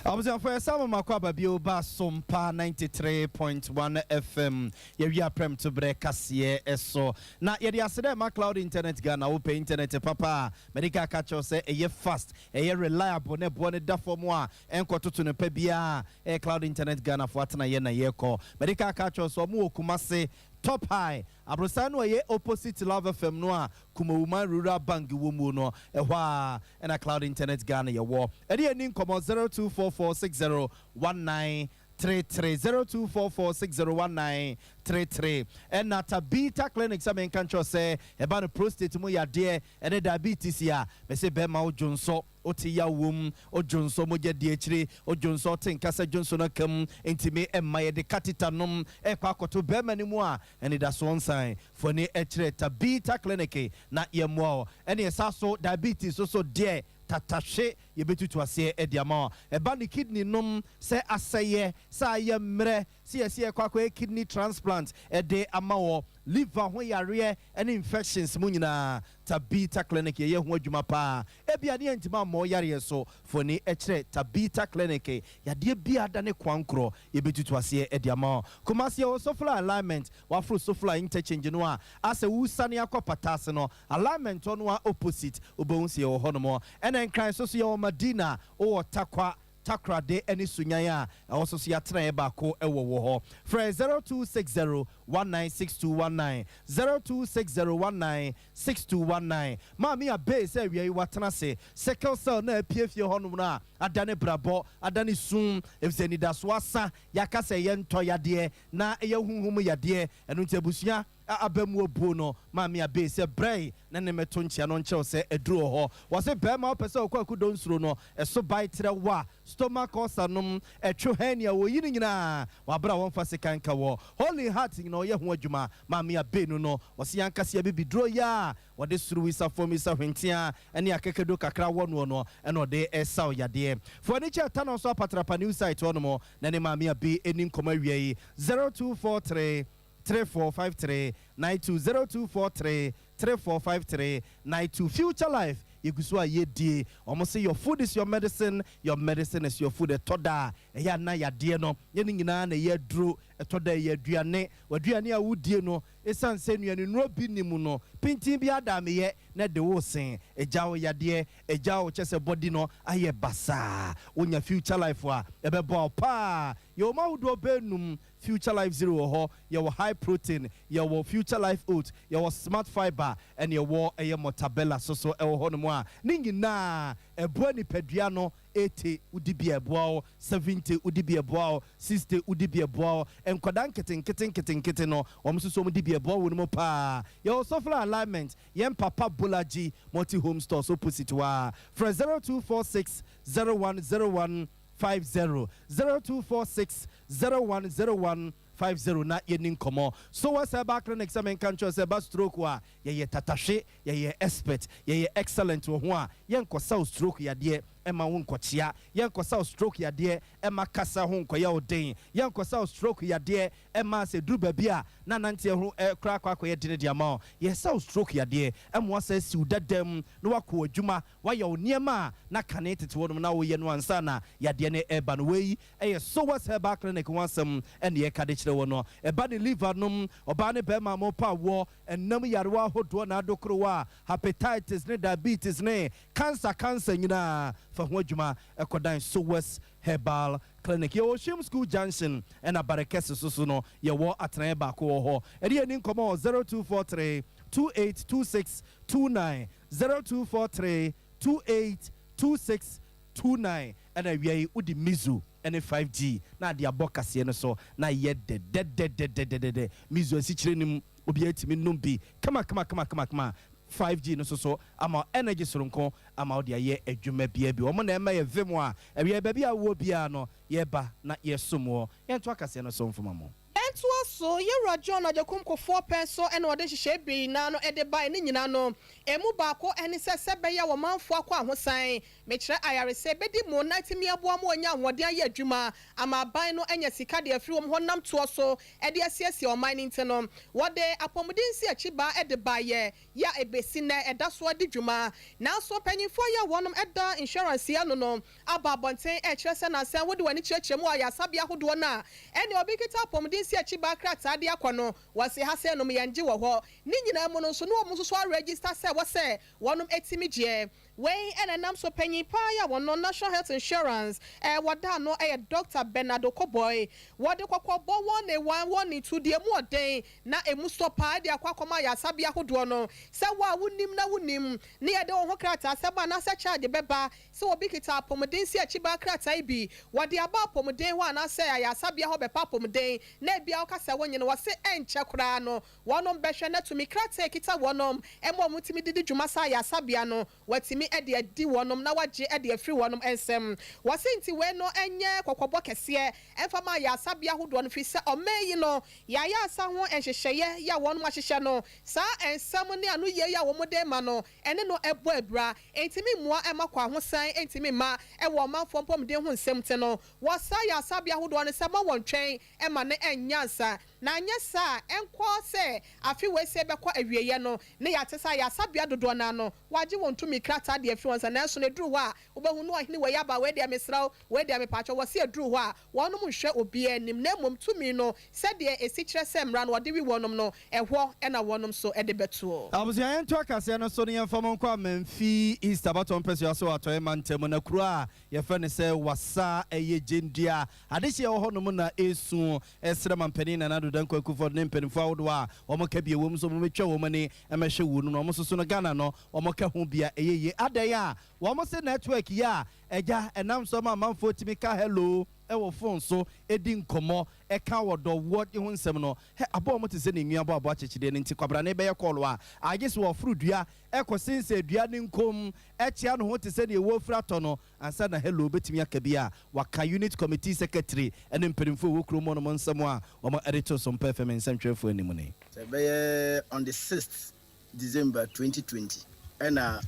Abusuafo yɛsan mo mako aba bio ba Sompa 93.1 FM yɛwie aprɛm to berɛ kaseɛ so na yɛde ase dɛ ma Cloud Internet Ghana wopɛ internet papa a mede ka ka kyerɛw sɛ ɛyɛ fast ɛyɛ reliable na ɛboɔ no da fam a ɛnkɔtoto no pa biara ɛyɛ Cloud Internet Ghana fo atena yɛ na yɛkɔ mede ka ka kyerɛw sɛ ɔmo wɔ Kumase Top High Aborosan no a ɛyɛ opposite Love FM no a Kumawuman Rural Bank wɔ mu no, ɛhɔ ara na Cloud Internet Ghana yɛwɔ. Ɛne yɛn nni nkɔmmɔ 0244601933, 0244601933. Ɛna Tabitha Clinic sɛ menka nkyerɛ wo sɛ ɛba no prostate mu yadeɛ ɛne diabetes a, mese bɛrima wo dwonsɔ. Wote yaw wom, odwonsɔ, mogya di akyire, odwonsɔ, wote nka sɛ dwonsɔ no aka mu, ntumi mma yɛde catheter nom rekɔ akɔto barima no mu a, anidasoɔ nsan. Fa w'ani kyerɛ Tabitha Clinic na yɛmmoa wo. Ɛne ɛsa so diabetes nso so deɛ, tatahwe yɛbɛtutu aseɛ de ama wo. Ɛba ne kidney nom sɛ asɛeɛ, sɛ ayɛ mmerɛ, sɛ yɛse yɛrekɔ akɔyɛ kidney transplant de ama wɔ, liver ho yareɛ ne infections mu nyinaa, Tabitha Clinic yɛyɛ ho adwuma paa. Ebia ne yɛntumi ammɔ wo yareɛ so, fa w'ani kyerɛ Tabitha Clinic. Yadeɛ biara da ne kwan korɔ, yɛbɛtutu aseɛ de ama wo. Kumasi yɛwɔ Sofla Alignment, woaforo Sofla Interchange no a, asɛ woresane akɔ Pataase no, Alignment hɔ no ara opposite, wobɛhu sɛ yɛwɔ hɔnom. Ɛna Nkran nso so yɛwɔ Madina, wowɔ Tarkwa, Takoradi ne Sunyani a ɛwɔ so so yɛatenaeɛ baako wɔ wɔ hɔ. Frɛ 0260 196219, 0260 196219. Maame Abey sɛ awia yi watena ase, sickle cell no a apue fie hɔnom no a adane brabɔ, adane sum, efisɛ anidasoɔ asa, yɛaka sɛ yɛntɔ yadeɛ na ɛyɛ honhom yadeɛ, ɛno nti abusua a aba mu abuo no Maame Abey sɛ brɛe na ne mɛto nkyea no nkyerɛw sɛ aduru wɔ hɔ. Wɔse bɛɛma wopɛ sɛ ɔkɔ akudo nsuro no ɛso bae trɛ wa, stomach ulcer nom, ɛtwe hernia wɔyi no nyinaa wɔ abere a wɔmfa sika nka wɔ. Holy Heart nyina ɔyɛ ho adwuma. Maame Abey no no wɔse yankase abibiduro yi a wɔde soro wisa fam wisa hwentea ne akekaduro kakra wɔ noɔ no ɛna ɔde ɛsaw yadeɛ. Fa w'ani kyerɛ Tanɔ nso Apatrapa new site hɔ nom na ne Maame Abey ɛni nkɔmɔ awia yi 0243 3453 92 0243 3453 92 Future Life yɛgu so a yɛdie. Wɔn se your food is your medicine, your medicine is your food. Ɛtɔ da a ɛyɛ a na yadeɛ no nyɛ ne nyinaa na ɛyɛ aduro, ɛtɔ da a ɛyɛ aduane. W'aduane a wodie no, ɛsiane sɛ nnuanennuro bi nni mu no, pintin bi adaameyɛ na ɛde wo sen. Ɛgya wo yadeɛ, ɛgya wo kyɛ sɛ body no ayɛ basaa. Wonya Future Life a, ɛbɛboa wo paa. Yɛwɔ mu ahodoɔ bɛɛnum. Future Life Zero wɔ hɔ, yɛwɔ High Protein, yɛwɔ Future Life Oat, yɛwɔ Smart Fibre, ɛna yɛwɔ ɛyɛ Mortabella so so ɛwɔ hɔnom a ne nyinaa ɛboa nipadua no, 80 wodi bi a ɛboa wo, 70 wodi bi a ɛboa wo, 60 wodi bi a ɛboa wo, nkwadaa nketenkete nketenkete no wɔn nso so wɔn di bi a ɛboa wɔn mu paa. Yɛwɔ Sofla Alignment, yɛn Papa Bolaji Multi Home Stores opposite hɔ ara. Frɛ 0246 0101 50 0246 0101 50 na yɛnni nkɔmmɔ. So wɔ sɛ ɛba clinic sɛ menka nkyerɛ wo sɛ ɛba stroke a yɛyɛ tatahwe, yɛyɛ expert, yɛyɛ excellent wɔ ho a, yɛnkɔsa wo stroke yadeɛ. mma wo nkɔkyea. Yɛnkɔsa wo stroke yadeɛ mma kasa ho nkɔyɛ wo den. Yɛnkɔsa wo stroke yadeɛ mma sɛ ɛduru baabi a na nanteɛ ho koraa akɔ akɔyɛ dene de ama wo. Yɛsa wo stroke yadeɛ ma woasan asi wo dada mu na woakɔ w'adwuma, woayɛ wo nneɛma a na kane tete hɔ nom na woyɛ no ansa na yadeɛ no reba no. Wei yɛ Sowas Herbal Clinic ho asɛm na yɛreka de kyerɛ wo no. Ɛba ne liver nom, ɔbaa ne barima a mopa awoɔ, ɛnam nyarewa ahodoɔ na adokorowa, hepatitis ne diabetes ne cancer cancer nyinaa fa ho adwuma kɔdan Sowas Herbal Clinic. Yɛwɔ Oshim School Junction ɛna Barekɛse so so no yɛwɔ atenaeɛ baako wɔ hɔ. Ɛne yɛn ni nkɔmmɔ wɔ 0243 2826 29, 0243 2826 29. Ɛna awia yi wode Mizu ne 5G na ade abɔ kaseɛ no so na ayɛ dɛdɛdɛdɛdɛdɛdɛ. Mizu asikyire no mu obiara tumi nom bi kama kama kama kama kama. 5G no nso so ama wo energy soronko ama wode ayɛ adwuma biara bi. Wɔn na ɛma yɛ vim a awia yi baabi a wowɔ biara no yɛba na yɛsom woɔ. Yɛntoa kaseɛ no so mfoma mo.
Ɛntoa so, Yɛwura John Agyekum Kufuor pɛn so na ɔde nhyehyɛe pii nyinaa no de bae. Ne nyinaa no, emu baako ne sɛ, sɛ ɛbɛyɛ a ɔmanfo akwahosan, mekyerɛ ayaresa, bedi mu na atumi aboa ma wɔanya ahoɔden ayɛ adwuma ama aban no anya sika de afiri wɔn hɔ nam toɔ so de asiesie ɔman no nti no, wɔde apɔmuden nsiakyibaa de baeɛ yi a ebesi nnɛ ɛda so ara di dwuma. Nanso mpanyimfoɔ yi a wɔnom da insurance yi ano no aba abɔnten rekyerɛ sɛ nansa wode w'ani kyerɛkyerɛ mu wɔ ayaresabea ahodoɔ no a ɛne obi kita apɔmuden nsiakyibaa krataa de akɔ no, wɔse ha sɛ nom yɛngye wɔ hɔ. Ne nyinaa mu no nso ne wɔn nso so aregister sɛ ɛwɔ sɛ wɔnom tumi gyeɛ. Wei na ɛnam so panyin paa yi a wɔno National Health Insurance wɔda ano yɛ Dɔkta Bernard Okoboy. Wɔde kɔkɔbɔ wɔn ne wɔn wɔ ne to deɛ emu ɔden na emu sɔ paa de akɔ akɔma ayaresabea ahodoɔ no sɛ wo a wonim na wonim ne yɛde wo ho krataa sɛ ba anaasɛ charge bɛba sɛ obi kita apɔmuden si akyibaa krataa yi bi wɔde aba apɔmuden hɔ anaasɛ ayaresabea hɔ bɛpa apɔmuden na ebia woka sɛ wonye no wɔse ɛnkyɛ koraa no Wɔnom bɛhwɛ na tumi krataa a ɛkita wɔnom ma wɔn tumi de di dwuma saa ayaresabea no wɔatumi de adi wɔnom na wɔagye de afiri wɔnom nsam. Wɔse nti wei no nyɛ kɔkɔbɔ kɛseɛ mfa ma ayaresabea ahodoɔ no firi sɛ ɔman yi no yɛayaresa ho nhyehyɛeɛ yi a wɔnom ahyehyɛ no saa nsɛm ne anoyie yi a wɔn de rema no ɛne no bɔ abira ɛntumi mmoa mma kwahosan ɛntumi mma wɔ ɔmanfoɔ mpɔmuden ho nsɛm nti no wɔ saa ayaresabea ahodoɔ no sɛ ma wɔntwɛn ma no nyɛ ansa Na anyɛ saa a, ɛnkɔ sɛ afe wei sɛ ɛbɛkɔ awieɛ no, ne yɛate sɛ ayaresabea dodoɔ no ara no, wɔagye wɔn tumi krataa de afiri wɔn nsa, nanso no ɛduru hɔ a, wobɛhu no ɔhene wei aba, wei deɛ mesrɛ wo, wei deɛ mepaakyɛw, wɔse ɛduru hɔ a, wɔnom nhwɛ obiara anim, na mmom tumi no, sɛdeɛ ɛsi kyerɛ sɛ mmara no wɔde we wɔnom no, ɛhɔ na wɔnom nso de bɛtoɔ.
Abusua yɛntoa kaseɛ no so na yɛmfa mo nkɔ Amanfi East abatoɔ mpɛsoa so wɔ Atɔeɛ mantam mu na kuro a yɛfrɛ no sɛ Wassa ɛyɛ Gyendua adehyeɛ wɔ hɔnom na ɛresu Ɛsrɛ Mampanin Nana Addo Dankwa Akufo-Addo ne mpanimfoɔ ahodoɔ a wɔka bi a ɛwom sɛ wɔbɛtwa wɔn ani mmɛhwɛ wuo no na wɔn nso so no Ghana no wɔka ho bi a ɛyɛ yie. Adɛn a wɔn se network yi a agya ɛnam so ama amanfoɔ tumi ka hello wɔ phone so di nkɔmmɔ ka ɔdɔ woɔ ho nsɛm no hɛ abɔ wɔn te sɛ ne nwi abɔ aboa kyekyedeɛ no nti kwabrane bɛyɛ call a agye sɛ wɔforo dua kɔ sensɛn dua no nkom kyea ne ho te sɛ deɛ wɔrefiri atɔ no Ansa na Hello bɛtumi aka bi a, waka Unit Committee Secretary ne mpanimfoɔ a ɛwɔ kurom hɔnom nsɛm a wɔde too Sompa FM nsɛntwerɛfoɔ anim ni.
Sɛ ɛbɛyɛ on the sixth December 2020 ɛna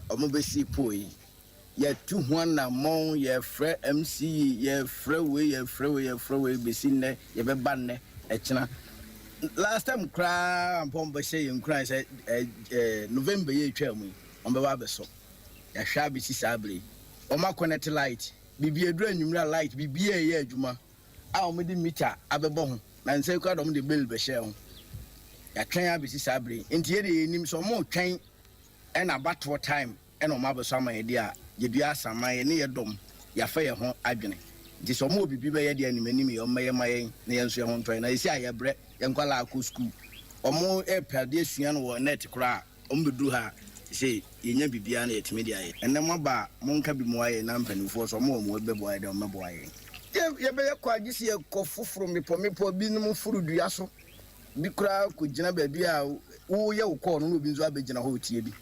ɔmo bɛsii pole yi. Yɛatu ho anammɔn, yɛfrɛ MCE, yɛfrɛ wei, yɛfrɛ wei, yɛfrɛ wei bɛsi nnɛ, yɛbɛba nnɛ, ɛkyena. Last time koraa ampa ɔmo bɛhyɛ yɛn nkuran sɛ ɛɛ November yi a ɛtwaa mu yi, ɔmo bɛba abɛsɔ. Yɛahwɛ abɛsi saa berɛ yi. Wɔn akɔnɛte light, biribi aduru anwummerɛ a light biribiara ɛyɛ adwuma a wɔde mita abɛbɔ ho. Nansa yi koraa deɛ wɔde bill bɛhyɛɛ ho. Yɛatwɛn abɛsi saa berɛ yi. Nti yɛdeɛ yɛnnim sɛ wɔretwɛn ɛna abatoɔ time ɛna wɔn abɛsɔ ama yɛn deɛ a, yɛdua asaman, yɛne yɛ dɔm, yɛafa yɛn ho adwene. Nti sɛ wɔwɔ biribi bɛyɛ deɛ anim anim yi wɔmmɛyɛ ma yɛn na yɛn nso yɛn ho ntɔ yɛn. Na seesei a yɛbrɛ, yɛn nkwadaa akɔ sukuu, wɔrepɛ adeɛ asua no wɔ net koraa a, Wɔn bɛduru ha a, sɛ yɛnya biribiara na yɛtumi de ayɛ. Ɛnnɛ moaba a, monka bi mmoa yɛn na mpanimfoɔ nso, wɔn wɔ mmoa bi bɛboa yɛn deɛ, wɔmmɛboa yɛn. Yɛ, yɛbɛyɛ kɔ a, gye sɛ yɛkɔ foforo mmepɔ mmepɔ, binom foro dua so, bi koraa kɔgyina baabi a woreyɛ wo kɔɔ no na obi nso abɛgyina hɔ retie bi.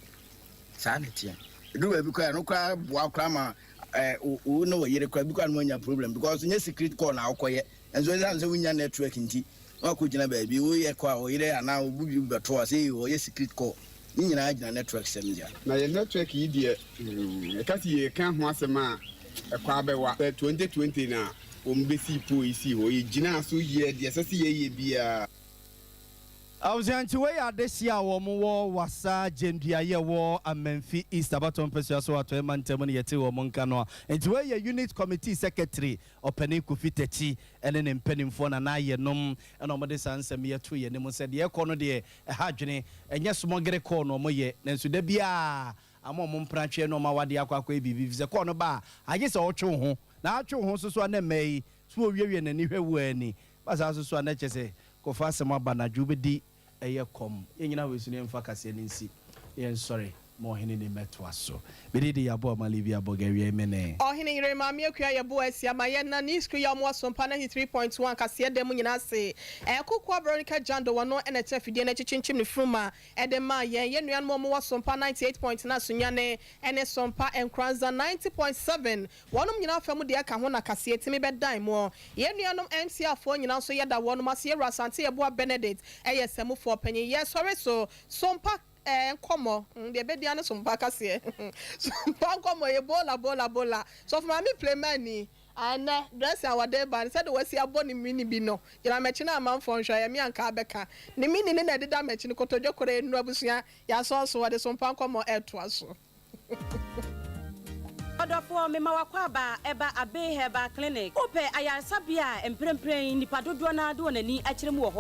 Saa na ɛteɛ. Ɛduru baabi koraa, ɛno koraa boa koraa ma eh, wo ne wo yere koraa, bi koraa na moanya problem because nyɛ secret call na wokɔyɛ. Nso ɛsiane sɛ wonnya network nti, na wakɔgyina baabi, woyɛ kɔ a, wo yere anaa wo bi bɛto a, sɛ ɔyɛ secret call. Ne nyinaa gyina network sɛm ntia.
Na yɛn network yi deɛ hmm, yɛka sɛ yɛreka ho asɛm a, ɛkɔ abɛwa. Sɛ 2020 na wɔbɛsii pole yi sii hɔ, yɛgyinaa so yɛɛ deɛ ɛsɛ sɛ yɛyɛ biara.
Abusua nti wei yɛ adehyeɛ a wɔn wɔ Wassa Gyenduayɛ wɔ Amanfi East abatoɔ mpɛsua so wɔ Atɔeɛ mantam mu na yɛtee wɔn nka no. Nti wei yɛ Unit Committee Secretary Ɔpanin Kofi Takyi ne ne mpanimfoɔ Nana Ayɛnom na wɔde saa nsɛm yi ato yɛn anim sɛ deɛ ɛrekɔ no deɛ ɛha adwene, ɛnyɛ smɔgere kɔɔ na wɔyɛ nanso da biara ama wɔn mpenatweɛ ne wɔn awadeɛ akɔ akɔyɛ biribi efisɛ kɔɔ no ba a agye sɛ ɔtwe wo ho na atwe wo ho nso so a na mmaa yi so wɔwiawia n'ani hwɛ wo ani ba saa nso so a na kyerɛ sɛ Kɔfa asɛm aba anadwo wobɛdi ɛyɛ kɔm. Yɛn nyinaa wɔ su na yɛmfa kaseɛ no nsi na yɛnsɔre ma ɔhene ni mmɛtoa so. Mede di Yaboa ma Livia Bɔga awiei mene.
Ɔhene yere Maame Akua Yeboah Asia ma yɛn na ne sukuu yi a wɔwɔ Sompa 93.1 kaseɛ dan mu nyinaa ase. Ɛkokoa Veronica Jando wɔno na ɛte afidie no akyi kyinkyim ne funuma de maa yɛn. Yɛn nuanom a wɔwɔ Sompa 98.9 Sunyani ne Sompa Nkoranza 90.7 Wɔnom nyinaa fa mu deɛ ka ho na kaseɛ tumi bɛ dan moɔ. Yɛn nuanom MCR foɔ nyinaa nso yɛda wɔnom ase. Yɛwura Asante Yeboah Benedict yɛ samufoɔ panyin. Yɛ sɔre so sompa eh nkɔmɔ mm deɛ ɛbɛdi ane sompa kaseɛ sompa nkɔmɔ yɛ bola bola bola Sɔfo Maame Plemani ah ɛnɛ dressing a wɔde ba no sɛdeɛ wasi abɔ ne mini bi no gyina makyi na amanfoɔ nhwɛ ɛyɛ me a nka abɛka ne mini no na ɛdeda makyi no kotodwe koraa nnuru abusua yɛasɔɔ so wɔde sompa nkɔmɔ ɛtoa so.
Ɔdɔfoɔ, mema w'akwaaba ɛba Abbey Herbal Clinic. Wopɛ ayaresabea a mprempren nnipa dodoɔ no ara de wɔn ani akyerɛ mu wɔ hɔ?